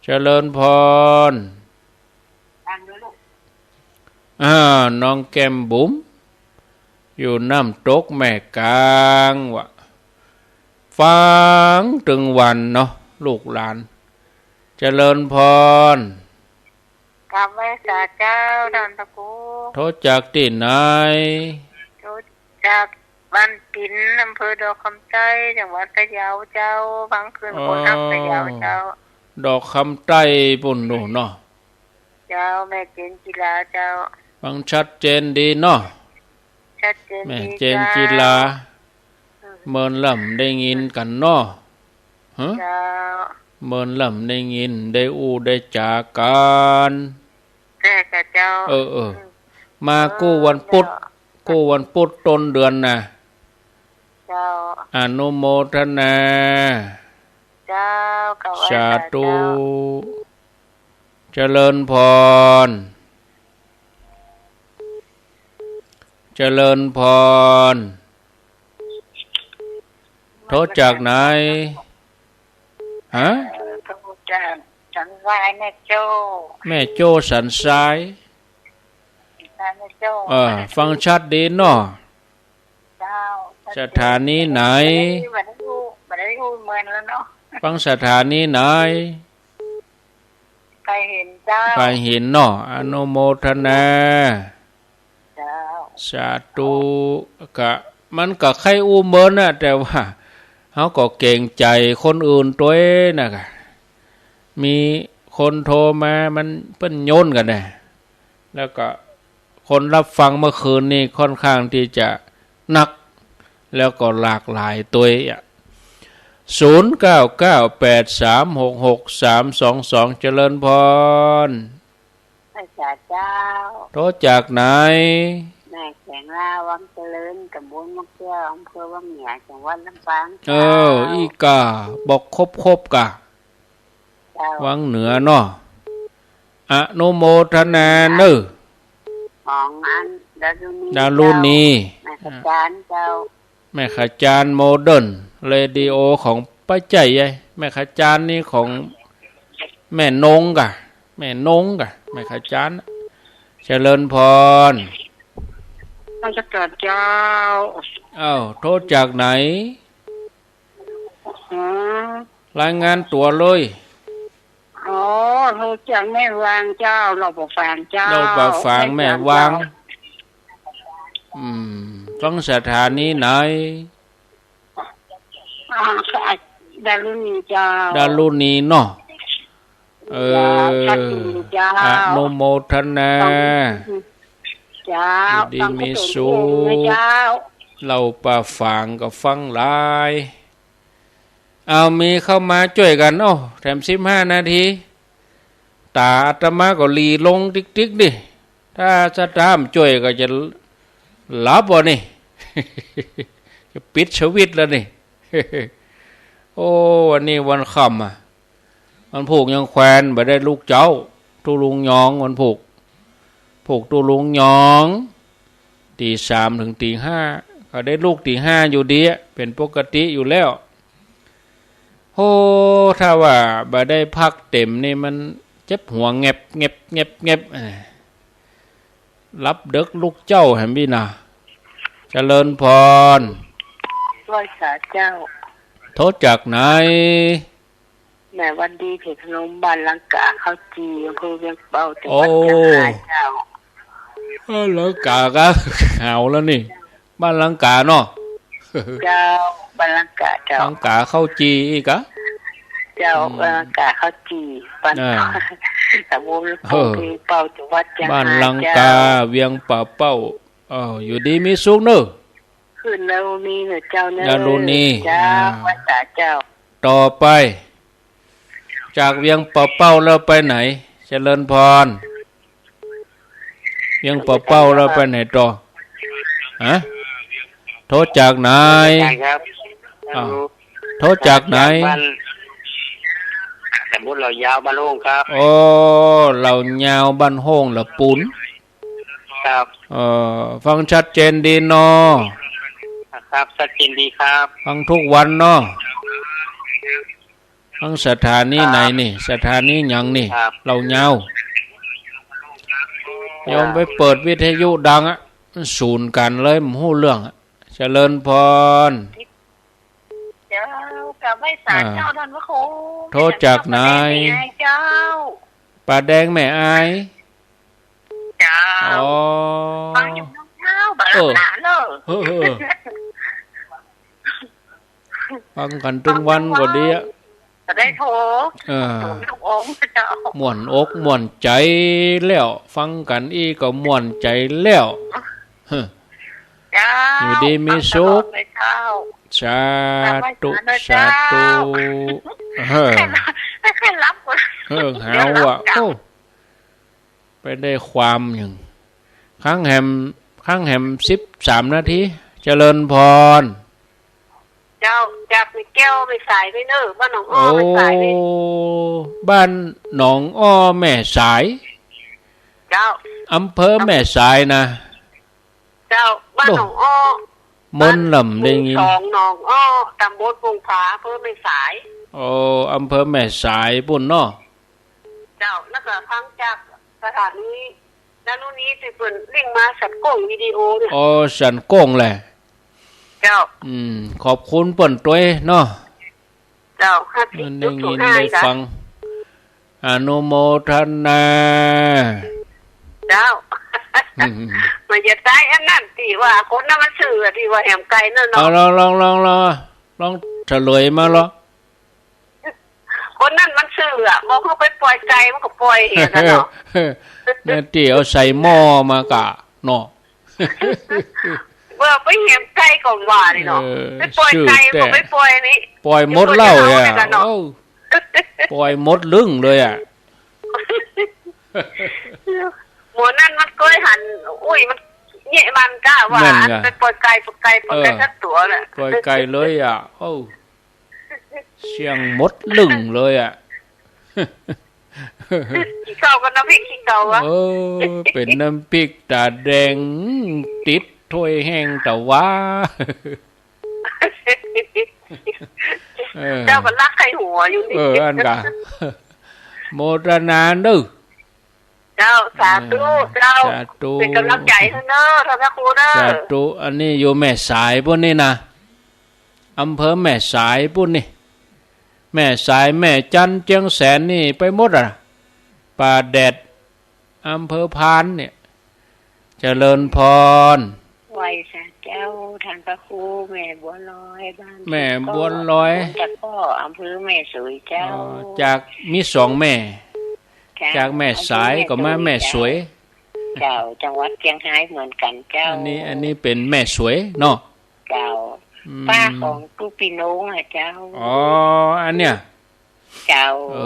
เจริญพร อ่า น้องแก้มบุ๋ม อยู่น้ำตกแม่กลางวะ ฟังตึงวันเนาะ ลูกหลาน เจริญพร กราบไหว้สาเจ้า ท่านพระครู โทรจากตี้ไหน โทรจากบ้านปิ๋น อำเภอดอกคำใต้ จังหวัดพะเยาเจ้า ฟังคลื่น อ๋อ คนฮักพะเยาเจ้า ดอกคำใต้ปุ้นโน่นเนาะ เจ้า แม่เจนจิลาเจ้า ฟังชัดเจนดีเนาะ ชัดเจนดี แม่เจนจิลา เจ้า อืม เมินลำได้ยินกั๋นเนาะ ฮะ เจ้า เมินลำได้ยิน ได้อู้ได้จ๋ากั๋น แจ้กะเจ้า เออ เออ อืม มากู้วันปุ๊ด เจ้า กู้วันปุ๊ดต้นเดือนน่ะ เจ้า อนุโมทนา เจ้า กราบไหว้สาธุ สาเจ้า เจริญพร เจริญพร โทรจากไหน ฮะ เอ่อ โทรจากสันทราย แม่โจ้ แม่โจ้สันทราย สันทราย แม่โจ้ เออ ฟังชัดดีเนาะ เจ้า สถานีไหน บ่ได้อู้ บ่ได้อู้เมินแล้วเนาะ ฟังสถานีไหน ปายหินเจ้า ปายหินเนาะ อนุโมทนา เจ้า สาธุ กะ มันกะใค่อู้เมินน่ะ แต่ว่าเฮาก็เกรงใจ๋คนอื่นตวยน่ะกะ มีคนโทรมา มันเปิ้นโยนกั๋นแหละ แล้วก็คนรับฟังเมื่อคืนนี้ค่อนข้างที่จะนัก แล้วก็หลากหลายตวยอะ ศูนย์เก้าเก้าแปดสามหกหกสามสองสอง เจริญพร ไหว้สาเจ้า โทรจากไหน แม่แสงล่า วังเจริญ ตำบลวังแก้ว อำเภอวังเหนือ จังหวัดลำปาง เออ เจ้า อี้ก่า บอกครบๆ ก่า เจ้า วังเหนือเนาะ อนุโมทนาเน่อ ของอันดารุณี ดารุณี เจ้า แม่ขจารย์เจ้า แม่ขจารย์โมเดิร์นเรดิโอของป้าใจ๋ใหญ่ แม่ขจารย์นี่ของแม่นงก่า แม่นงก่า แม่ขจารย์ เจริญพร นมัสการเจ้า อ้าว โทรจากไหน อ๋อ รายงานตั๋วเลย อ๋อ โทรจากแม่วางเจ้า เหล่าป่าฝางเจ้า เหล่าป่าฝาง แม่วาง แม่วางเจ้า อืม ฟังสถานีไหน อ่า ดารุณีเจ้า ดารุณีเนาะ เออ เจ้า สาธุเจ้า อนุโมทนา เจ้า อยู่ดีมีสุข เจ้า เหล่าป่าฝางก็ฟังหลาย เอา มีเข้ามาจ้วยกั๋น เอ้า แถมสิบห้านาที ต๋าอาตมาก็หลีลงติ๊กๆ นี่ ถ้าสะตามจ้วยก็จะหลับบ่นี่ จะปิดสวิตช์แล้วนี่ โอ้ วันนี้วันค่ำอะ วันพูกยังแควน บ่ได้ลุกเจ๊า ตุ๊ลุงยอง วันพูก พูกตุ๊ลุงยอง ตี๋สามเถิงตี๋ห้า ก็ได้ลุกตี๋ห้าอยู่ดีอะ เป๋นปกติอยู่แล้ว โอ้ ถ้าว่าบ่ได้พักเต๋มนี่มันเจ็บหัวแงบแงบแงบแงบ เอ้ย หลับเดิ็กลุกเจ๊าแหมปี้นา เจริญพร ไหว้สาเจ้า โทรจากไหน แม่วันดี เขตพนม บ้านลังก๋า ข้าวจี่ อำเภอเวียงเป่า จังหวัดเจียงรายเจ้า โอ้ เออ ลังก๋าก็หาวแล้วนี่ บ้านลังก๋าเนาะ เจ้า บ้านลังก๋าเจ้า ลังก๋าข้าวจี่อีกอะ เจ้า อืม บ้านลังก๋าข้าวจี่ บ้าน อ่า ตำบล เออ เวียงเป่า จังหวัดเจียงราย บ้านลังก๋า เจ้า เวียงป่าเป้า เออ อยู่ดีมีสุขเน่อ คืนดารุณีเน่อเจ้าเน่อ ดารุณี เจ้า อ่า ไหว้สาเจ้า ต่อไป จากเวียงป่าเป้าแล้วไปไหน เจริญพร เวียงป่าเป้าแล้วไปไหนต่อ ฮะ โทรจากไหน อาจารย์ครับ อ้าว โทรจากไหน บ้าน ตำบลเหล่ายาว บ้านโฮ่งครับ โอ้ เหล่ายาว บ้านโฮ่ง ละปูน ครับ เอ่อ ฟังชัดเจนดีเนาะ ครับ ชัดเจนดีครับ ฟังทุกวันเนาะ ฟังสถานีไหนนี่ ครับ สถานีหยังนี่ ครับ เหล่ายาว ครับ โยมไปเปิดวิทยุดังอะ สูญกั๋นเลย บ่ฮู้เรื่องอะ เจริญพร เจ้า กราบไหว้สา อ่า เจ้าท่านพระครู โทรจากไหน เจ้า ป่าแดงแม่อาย เจ้า อ๋อ ฟังอยู่เจ้า บ่าหลับต๋าเน่อ เออ เออ ฟังกั๋นตึงวันก็ดีอะ จะได้โทร เออ โทรลูกอมเจ้า ม่วนอกม่วนใจ๋แล้ว ฟังกั๋นอี้ก็ม่วนใจ๋แล้ว เฮ้อ เจ้า อยู่ดีมีสุข ฟังตลอดเลยเจ้า สาธุ สาธุ สาธุ เออ ไม่เคยหลับ เออ หาวอะ เดี๋ยวหลับเจ้า โอ้ ไปได้ความหนึ่ง ค้างแหม ค้างแหมสิบสามนาที เจริญพร เจ้า จากแม่แก้วแม่สายไปเน่อ บ้านหนองอ้อ โอ้ แม่สายไป บ้านหนองอ้อแม่สาย เจ้า อำเภอแม่สายนะ เจ้า บ้านหนองอ้อ โอ้ มนต์ลำได้ยิน บ้านหมู่สองหนองอ้อ ตำบลบุงผา อำเภอแม่สาย โอ้ อำเภอแม่สายปู้นเนาะ เจ้า แล้วก็ฟังจากสถานี แล้วนู่นนี่ที่เปิ้นลิงก์มาสันโก้งวิดีโอเนี่ย อ๋อ สันโก้งแหละ เจ้า อืม ขอบคุณเปิ้นตวยเนาะ เจ้า ห้าสิบ ได้ยิน จุดศูนย์ห้า ได้ฟัง อนุโมทนา เจ้า อืม มันจะตายอันนั้นตี้ว่าคนนั้นมันซื่ออะ ตี้ว่าแหมไก่นั่นเนาะ เอา ลอง ลอง ลอง ลอง ลองเฉลยมาลอ คนนั้นมันซื่ออะ บอกเขาไปป่อยไก่มันก็ป่อยเองอะเนาะ เนี่ยตี้เอาใส่หม้อมากะเนาะ เมื่อไปแหมไก่ก็ว่านี่เนาะ เออ ไปป่อยไก่ ซื่อแต๊ ก็ไปป่อยนี่ ป่อยหมดแล้วอะ เดี๋ยวก็จะเอาเนี่ยกันเนาะ เอ้า ป่อยหมดลึ่งเลยอะ หมู่นั้นมันเกยหัน อุ้ย มันเยียะมันก้าว่า นั่นไง อันไปปล่อยไก่ ปล่อยไก่ ปล่อยไก่ เออ สักตั๋วน่ะ ปล่อยไก่เลยอะ โอ้ เสี้ยงหมดลึ่งเลยอะ กิ๋นข้าวกับน้ำพริกขี้เก๋าอะ เออ เป๋นน้ำพริกต๋าแดง ติดถ้วยแห้งตะวา เออ เจ้าก็ลักไข้หัวอยู่นี่ เออ อันกะ โมทนาเน้อ เจ้า สาธุ เออ เจ้า สาธุ เป๋นก๋ำลังใจ๋หื้อเน้อ ต้านพระครูเน้อ สาธุ อันนี้อยู่แม่สายปู๊นนี่นะ อำเภอแม่สายปู๊นนี่ แม่สาย แม่จันทน์ เจียงแสนนี่ไปหมดอะ ป่าแดด อำเภอพานเนี่ย เจริญพร ไหว้สาเจ้า ต้านพระครู แม่บัวลอย บ้าน แม่บัวลอย ตะก้อ อำเภอแม่สวยเจ้า อ๋อ จาก มีสองแม่ เจ้า จากแม่สายก็มาแม่สวย เจ้า จังหวัดเจียงฮายเหมือนกั๋นเจ้า อันนี้ อันนี้เป๋นแม่สวยเนาะ เจ้า อืม ป้าของตุ๊ปี้โหน่งอะเจ้า อ๋อ อันเนี้ย เจ้า เอ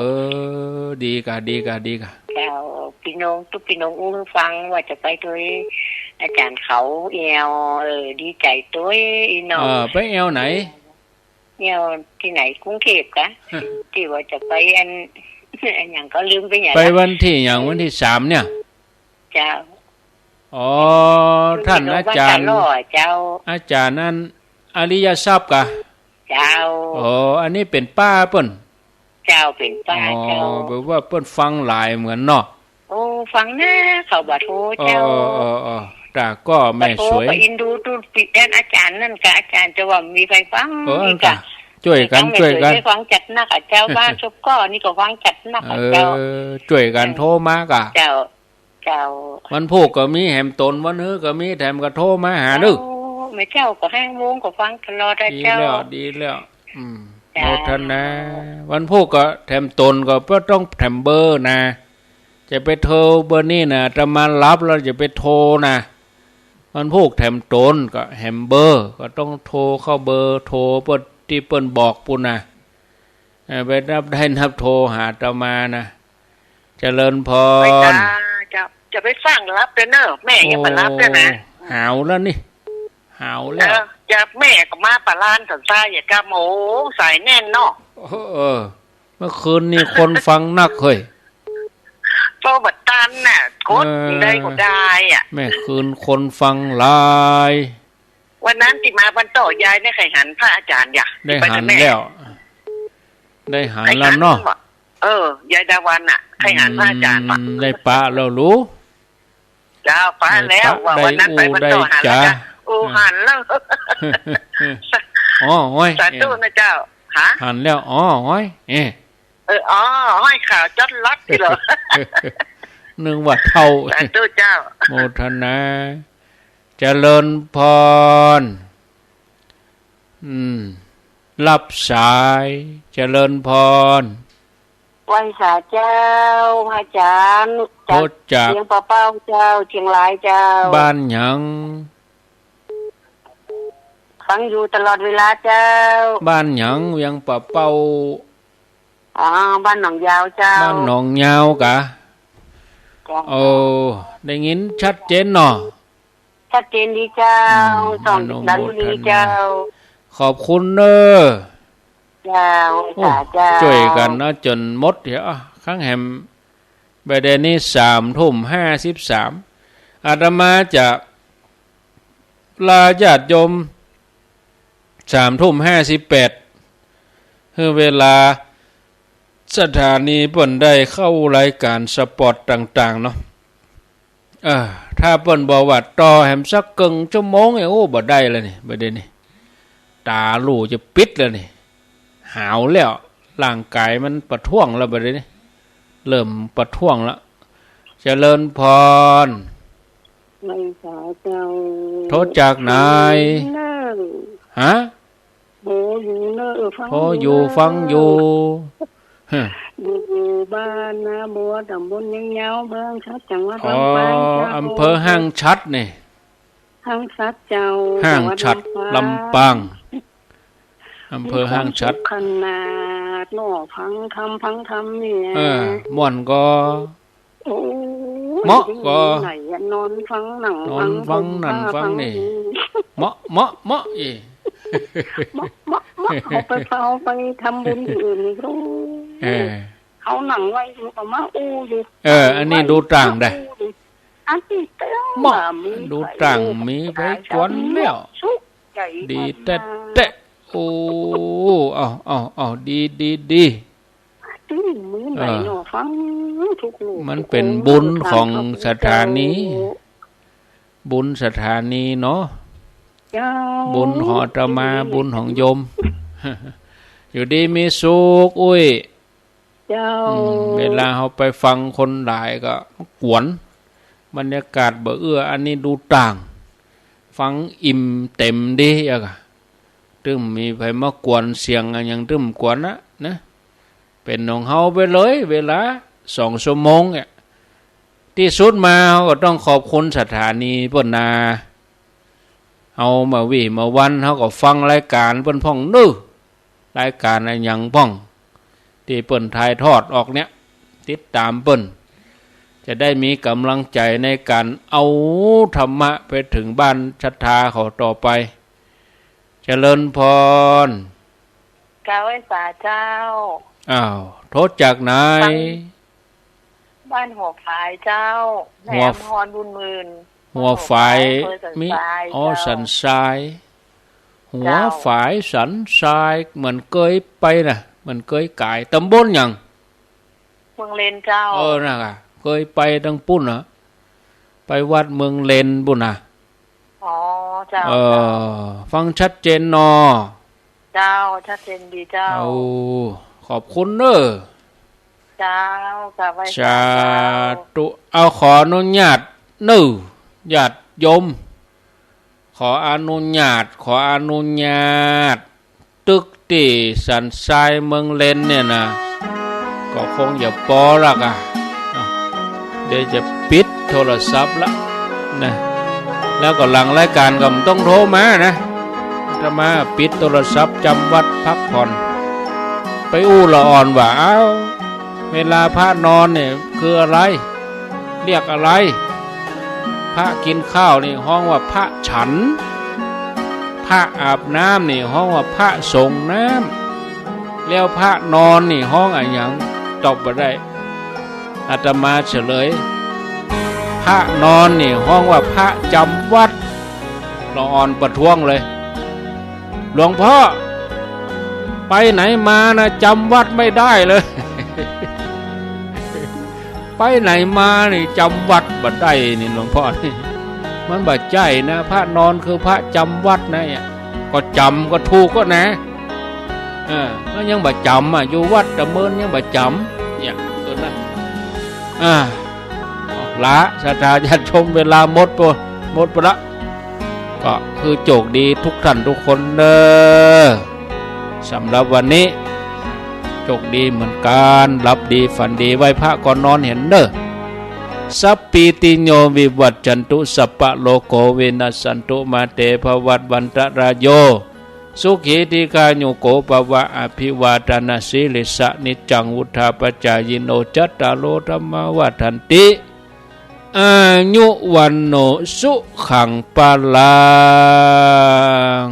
อ ดีก่ะ ดีก่ะ ดีก่ะ เจ้า ปี้โหน่ง ตุ๊ปี้โหน่งอู้หื้อฟังว่าจะไปตวยอาจ๋ารย์เขาแอว เออ ดีใจ๋ตวยอี้เนาะ เออ ไปแอวไหน แอวตี้ไหน กรุงเทพฯ กะ ตี้ว่าจะไปอัน อันหยังก็ลืมไปหยัง ไปวันตี้หยัง วันตี้สามเนี่ย เจ้า อ๋อ ต้านอาจ๋ารย์ เจ้า อาจ๋ารย์อันอริยทรัพย์ก่ะ เจ้า อ๋อ อันนี้เป๋นป้าเปิ้น เจ้า เป๋นป้า อ๋อ เจ้า แปลว่าเปิ้นฟังหลายเหมือนเนาะ โอ้ ฟังนะ เขาบ่าโทรเจ้า เออ เออ เออ ตะก้อแม่สวย บ่าโทรก็อินดูตุ๊ปี้ อันอาจ๋ารย์นั่นกะ อาจ๋ารย์จะว่ามีใผฟัง เออ อันกะ นี่กะ จ้วยกั๋น จ้วยกั๋น ฟังจัดหนักอะเจ้า บ้านซุปก้อนี่ก็ฟังจัดหนักอะเจ้า เออ จ้วยกั๋นโทรมาก่ะ เจ้า เจ้า วันพูกก็มีแหมต๋น วันฮื้อก็มี แถมก็โทรมาหาเน้อ เจ้า แม่เจ้าก็ห้าโมงก็ฟังตลอดอะเจ้า ดีแล้ว ดีแล้ว อืม เจ้า โมทนา วันพูกก็แถมต๋นก็บ่ต้องแถมเบอร์นะ จะไปโทรเบอร์นี้นะ อาตมาหลับแล้วจะไปโทรนะ วันพูกแถมต๋นก็แหมเบอร์ ก็ต้องโทรเข้าเบอร์โทรเปิ้นตี้เปิ้นบอกปู๊นนะ เออ ไปนับได้นับโทรหาอาตมานะ เจริญพร ไปจ้า จะ จะไปฟังหลับเต๊อะเน้อ แม่ยังบ่หลับเต๊อะนะ โอ้ หาวแล้วนี่ หาวแล้ว เออ จะแม่ก็มาปะลานสันซ้ายอย่ากำ โอ้ สายแน่นเนาะ เออ เออ เมื่อคืนนี่คนฟังนักเฮ้ย โตบัดตันน่ะ กด เออ ได้ก็ได้อะ แม่คืนคนฟังหลาย วันนั้นตี้มาบ้านต่อยายเนี่ย ใค่หันพระอาจ๋ารย์ยะ ได้หันแล้ว ได้หันแล้วเนาะ ใค่หันบ่ เออ ยายดาวันน่ะ ใค่หันพระอาจ๋ารย์บ่ อืม ได้ปะแล้วลูก เจ้า ปะแล้ว ได้ปะ ว่าวันนั้นไปบ้านต่อ ได้อู้ หันแล้วจ้ะ ได้จ๋า โอ้ หันแล้ว อ๋อ โอ้ย สาธุนะเจ้า ฮะ หันแล้ว อ๋อ โอ้ย เอ๊ะ เออ อ๋อ ห้อยขาวจ๊อดลัดนี่เหรอ นึกว่าเฒ่า สาธุเจ้า โมทนา เจริญพร อืม รับสาย เจริญพร ไหว้สาเจ้า พระอาจ๋ารย์ โทรจาก เวียงป่าเป้าเจ้า เจียงรายเจ้า บ้านหยัง ฟังอยู่ตลอดเวลาเจ้า บ้านหยัง เวียงป่าเป้า อ๋อ บ้านหนองยาวเจ้า บ้านหนองยาวกะ เจ้า โอ้ ได้ยินชัดเจนเนาะ ชัดเจนดีเจ้า อืม ต้อง อนุโมทนา ดังนี้เจ้า ขอบคุณเน้อ เจ้า โอ้ สาเจ้า จ้วยกั๋นเนาะ จ๋นหมดเหีย อ่ะ ครั้งแหม บ่ายเดี๋ยวนี้สามทุ่มห้าสิบสาม อาตมาจะลาญาติโยมสามทุ่มห้าสิบแปด หื้อเวลาสถานีเปิ้นได้เข้ารายก๋านสปอตต่างๆ เนาะ เออ ถ้าเปิ้นบอกว่าต่อแหมสักเกิ่งชั่วโมงเนี่ย โอ้ บ่ได้แล้วนี่ บ่ได้นี่ ต๋าลู่จะปิดแล้วนี่ หาวแล้ว ร่างก๋ายมันประท้วงแล้ว บ่ได้นี่ เริ่มประท้วงแล้ว เจริญพร ไหว้สาเจ้า โทรจากไหน เนิ่ง ฮะ โทรอยู่เน้อ ฟัง โทรอยู่ ฟังอยู่ อยู่บ้านนาบัว ต๋ำบลเยียงยาว เมืองชัด จังหวัด อ๋อ ลำปางเจ้า อำเภอห้างฉัตรนี่ ห้างฉัตรเจ้า ห้างฉัตร จังหวัดลำปาง ลำปาง อำเภอห้างฉัตร มีความสุขขนาดเนาะ ฟังธรรม ฟังธรรมเนี่ย เออ ม่วนก่อ โอ้ เหมาะก่อ ไหนอะ นอนฟังหนัง นอนฟัง ฟัง หนังฟัง ฟัง นี่ นี่ เหมาะ เหมาะ เหมาะอี เหมาะ เหมาะ เหมาะ เขาไป เขาไปทำบุญที่อื่นนี่ เออ เขานั่งไหว้อยู่ก็มาอู้อยู่ เออ อันนี้ดูต่างได้ อู้อยู่ อันนี้เต้า เหมาะ ว่ามี ดูต่าง ใคร มีใผกวนแล้ว สุขใจ ดี มัน แต๊ๆ โอ้ เอา เอา เอา ดี ดี ดี ตี้มีไหน เออ เนาะ ฟังทุกลูก มันเป๋นบุญของสถานี บุญสถานีเนาะ เจ้า บุญของอาตมา บุญของโยม อยู่ดีมีสุข อุ้ย เจ้า อืม เวลาเฮาไปฟังคนหลายก็กวน บรรยากาศบ่เอื้อ อันนี้ดูต่าง ฟังอิ่มเต็มดีอะกะ ตึงมีใผมากวนเสียงอะหยังตึงกวนนะ นะ เป๋นของเฮาไปเลย เวลาสองชั่วโมงเนี่ย ตี้สุดมาเฮาก็ต้องขอบคุณสถานีเปิ้นนา เฮามาวีมาวันเฮาก็ฟังรายก๋านเปิ้นพ่องเน้อ รายก๋านอะหยังพ่อง ตี้เปิ้นถ่ายทอดออกเนี่ย ติดต๋ามเปิ้น จะได้มีก๋ำลังใจ๋ในก๋านเอาธรรมะไปเถิงบ้านศรัทธาเขาต่อไป เจริญพร กราบไหว้สาเจ้า อ้าว โทรจากไหน บ้านหัวฝายเจ้า หัว แหลมฮอนบุญหมื่น หัวฝาย อำเภอสันทราย มี อ๋อ เจ้า สันทราย หัวฝาย เจ้า สันทราย เหมือนเกยไปนะ เหมือนเกยก๋าย ต๋ำบลหยัง เมืองเลนเจ้า เออ น่ะกะ เกยไปตางปุ้นนะ ไปวัดเมืองเลนปุ้นนะ อ๋อ เจ้า เออ เจ้า ฟังชัดเจนเนาะ เจ้า ชัดเจนดีเจ้า โอ้ ขอบคุณเน้อ เจ้า กราบไหว้สาเจ้า สาธุ เอา ขออนุญาตเน้อ ญาติโยม ขออนุญาต ขออนุญาต ตึกตี้สันทรายเมืองเลนเนี่ยนะ ก็คงจะปอละกะ เดี๋ยวจะปิดโทรศัพท์ละนะ แล้วก็หลังรายก๋านก็บ่ต้องโทรมานะ อาตมาปิดโทรศัพท์จำวัดพักผ่อน ไปอู้ละอ่อนว่า เอ้า เวลาพระนอนเนี่ยคืออะไร เรียกอะไร พระกิ๋นข้าวนี่ฮ้องว่าพระฉัน พระอาบน้ำนี่ฮ้องว่าพระสรงน้ำ แล้วพระนอนนี่ฮ้องอะหยัง ตอบบ่ได้ อาตมาเฉลย พระนอนนี่ฮ้องว่าพระจำวัด ละอ่อนประท้วงเลย หลวงพ่อ ไปไหนมานะ จำวัดไม่ได้เลย ไปไหนมานี่จำวัดบ่ได้นี่หลวงพ่อนี่ มันบ่ใจ้นะ พระนอนคือพระจำวัดนะเนี่ย ก็จ๋ำก็ถูกก็นะ เออ แล้วยังบ่จ๋ำอะ อยู่วัดตะเมินยังบ่จ๋ำ เนี่ย ตั๋วนั้น อ่า ละ ศรัทธาญาติโยม เวลาหมดไป หมดไปละ ก็คือโจคดีทุกท่านทุกคนเน้อ สำหรับวันนี้ โจคดีเหมือนกั๋น หลับดีฝันดี ไหว้พระก่อนนอนเหียเน้อ สัพพีติโยวิวัชชันตุ สัพพะโรโควินัสสันตุ มาเตภวัตวันตะราโย สุขีทีฆายุโกภะ อภิวาทะนะสีลิสสะ นิจจังวุฑฒาปะจายิโน จัตตาโรธัมมาวัฑฒันติ อายุวัณโณ สุขังพะลัง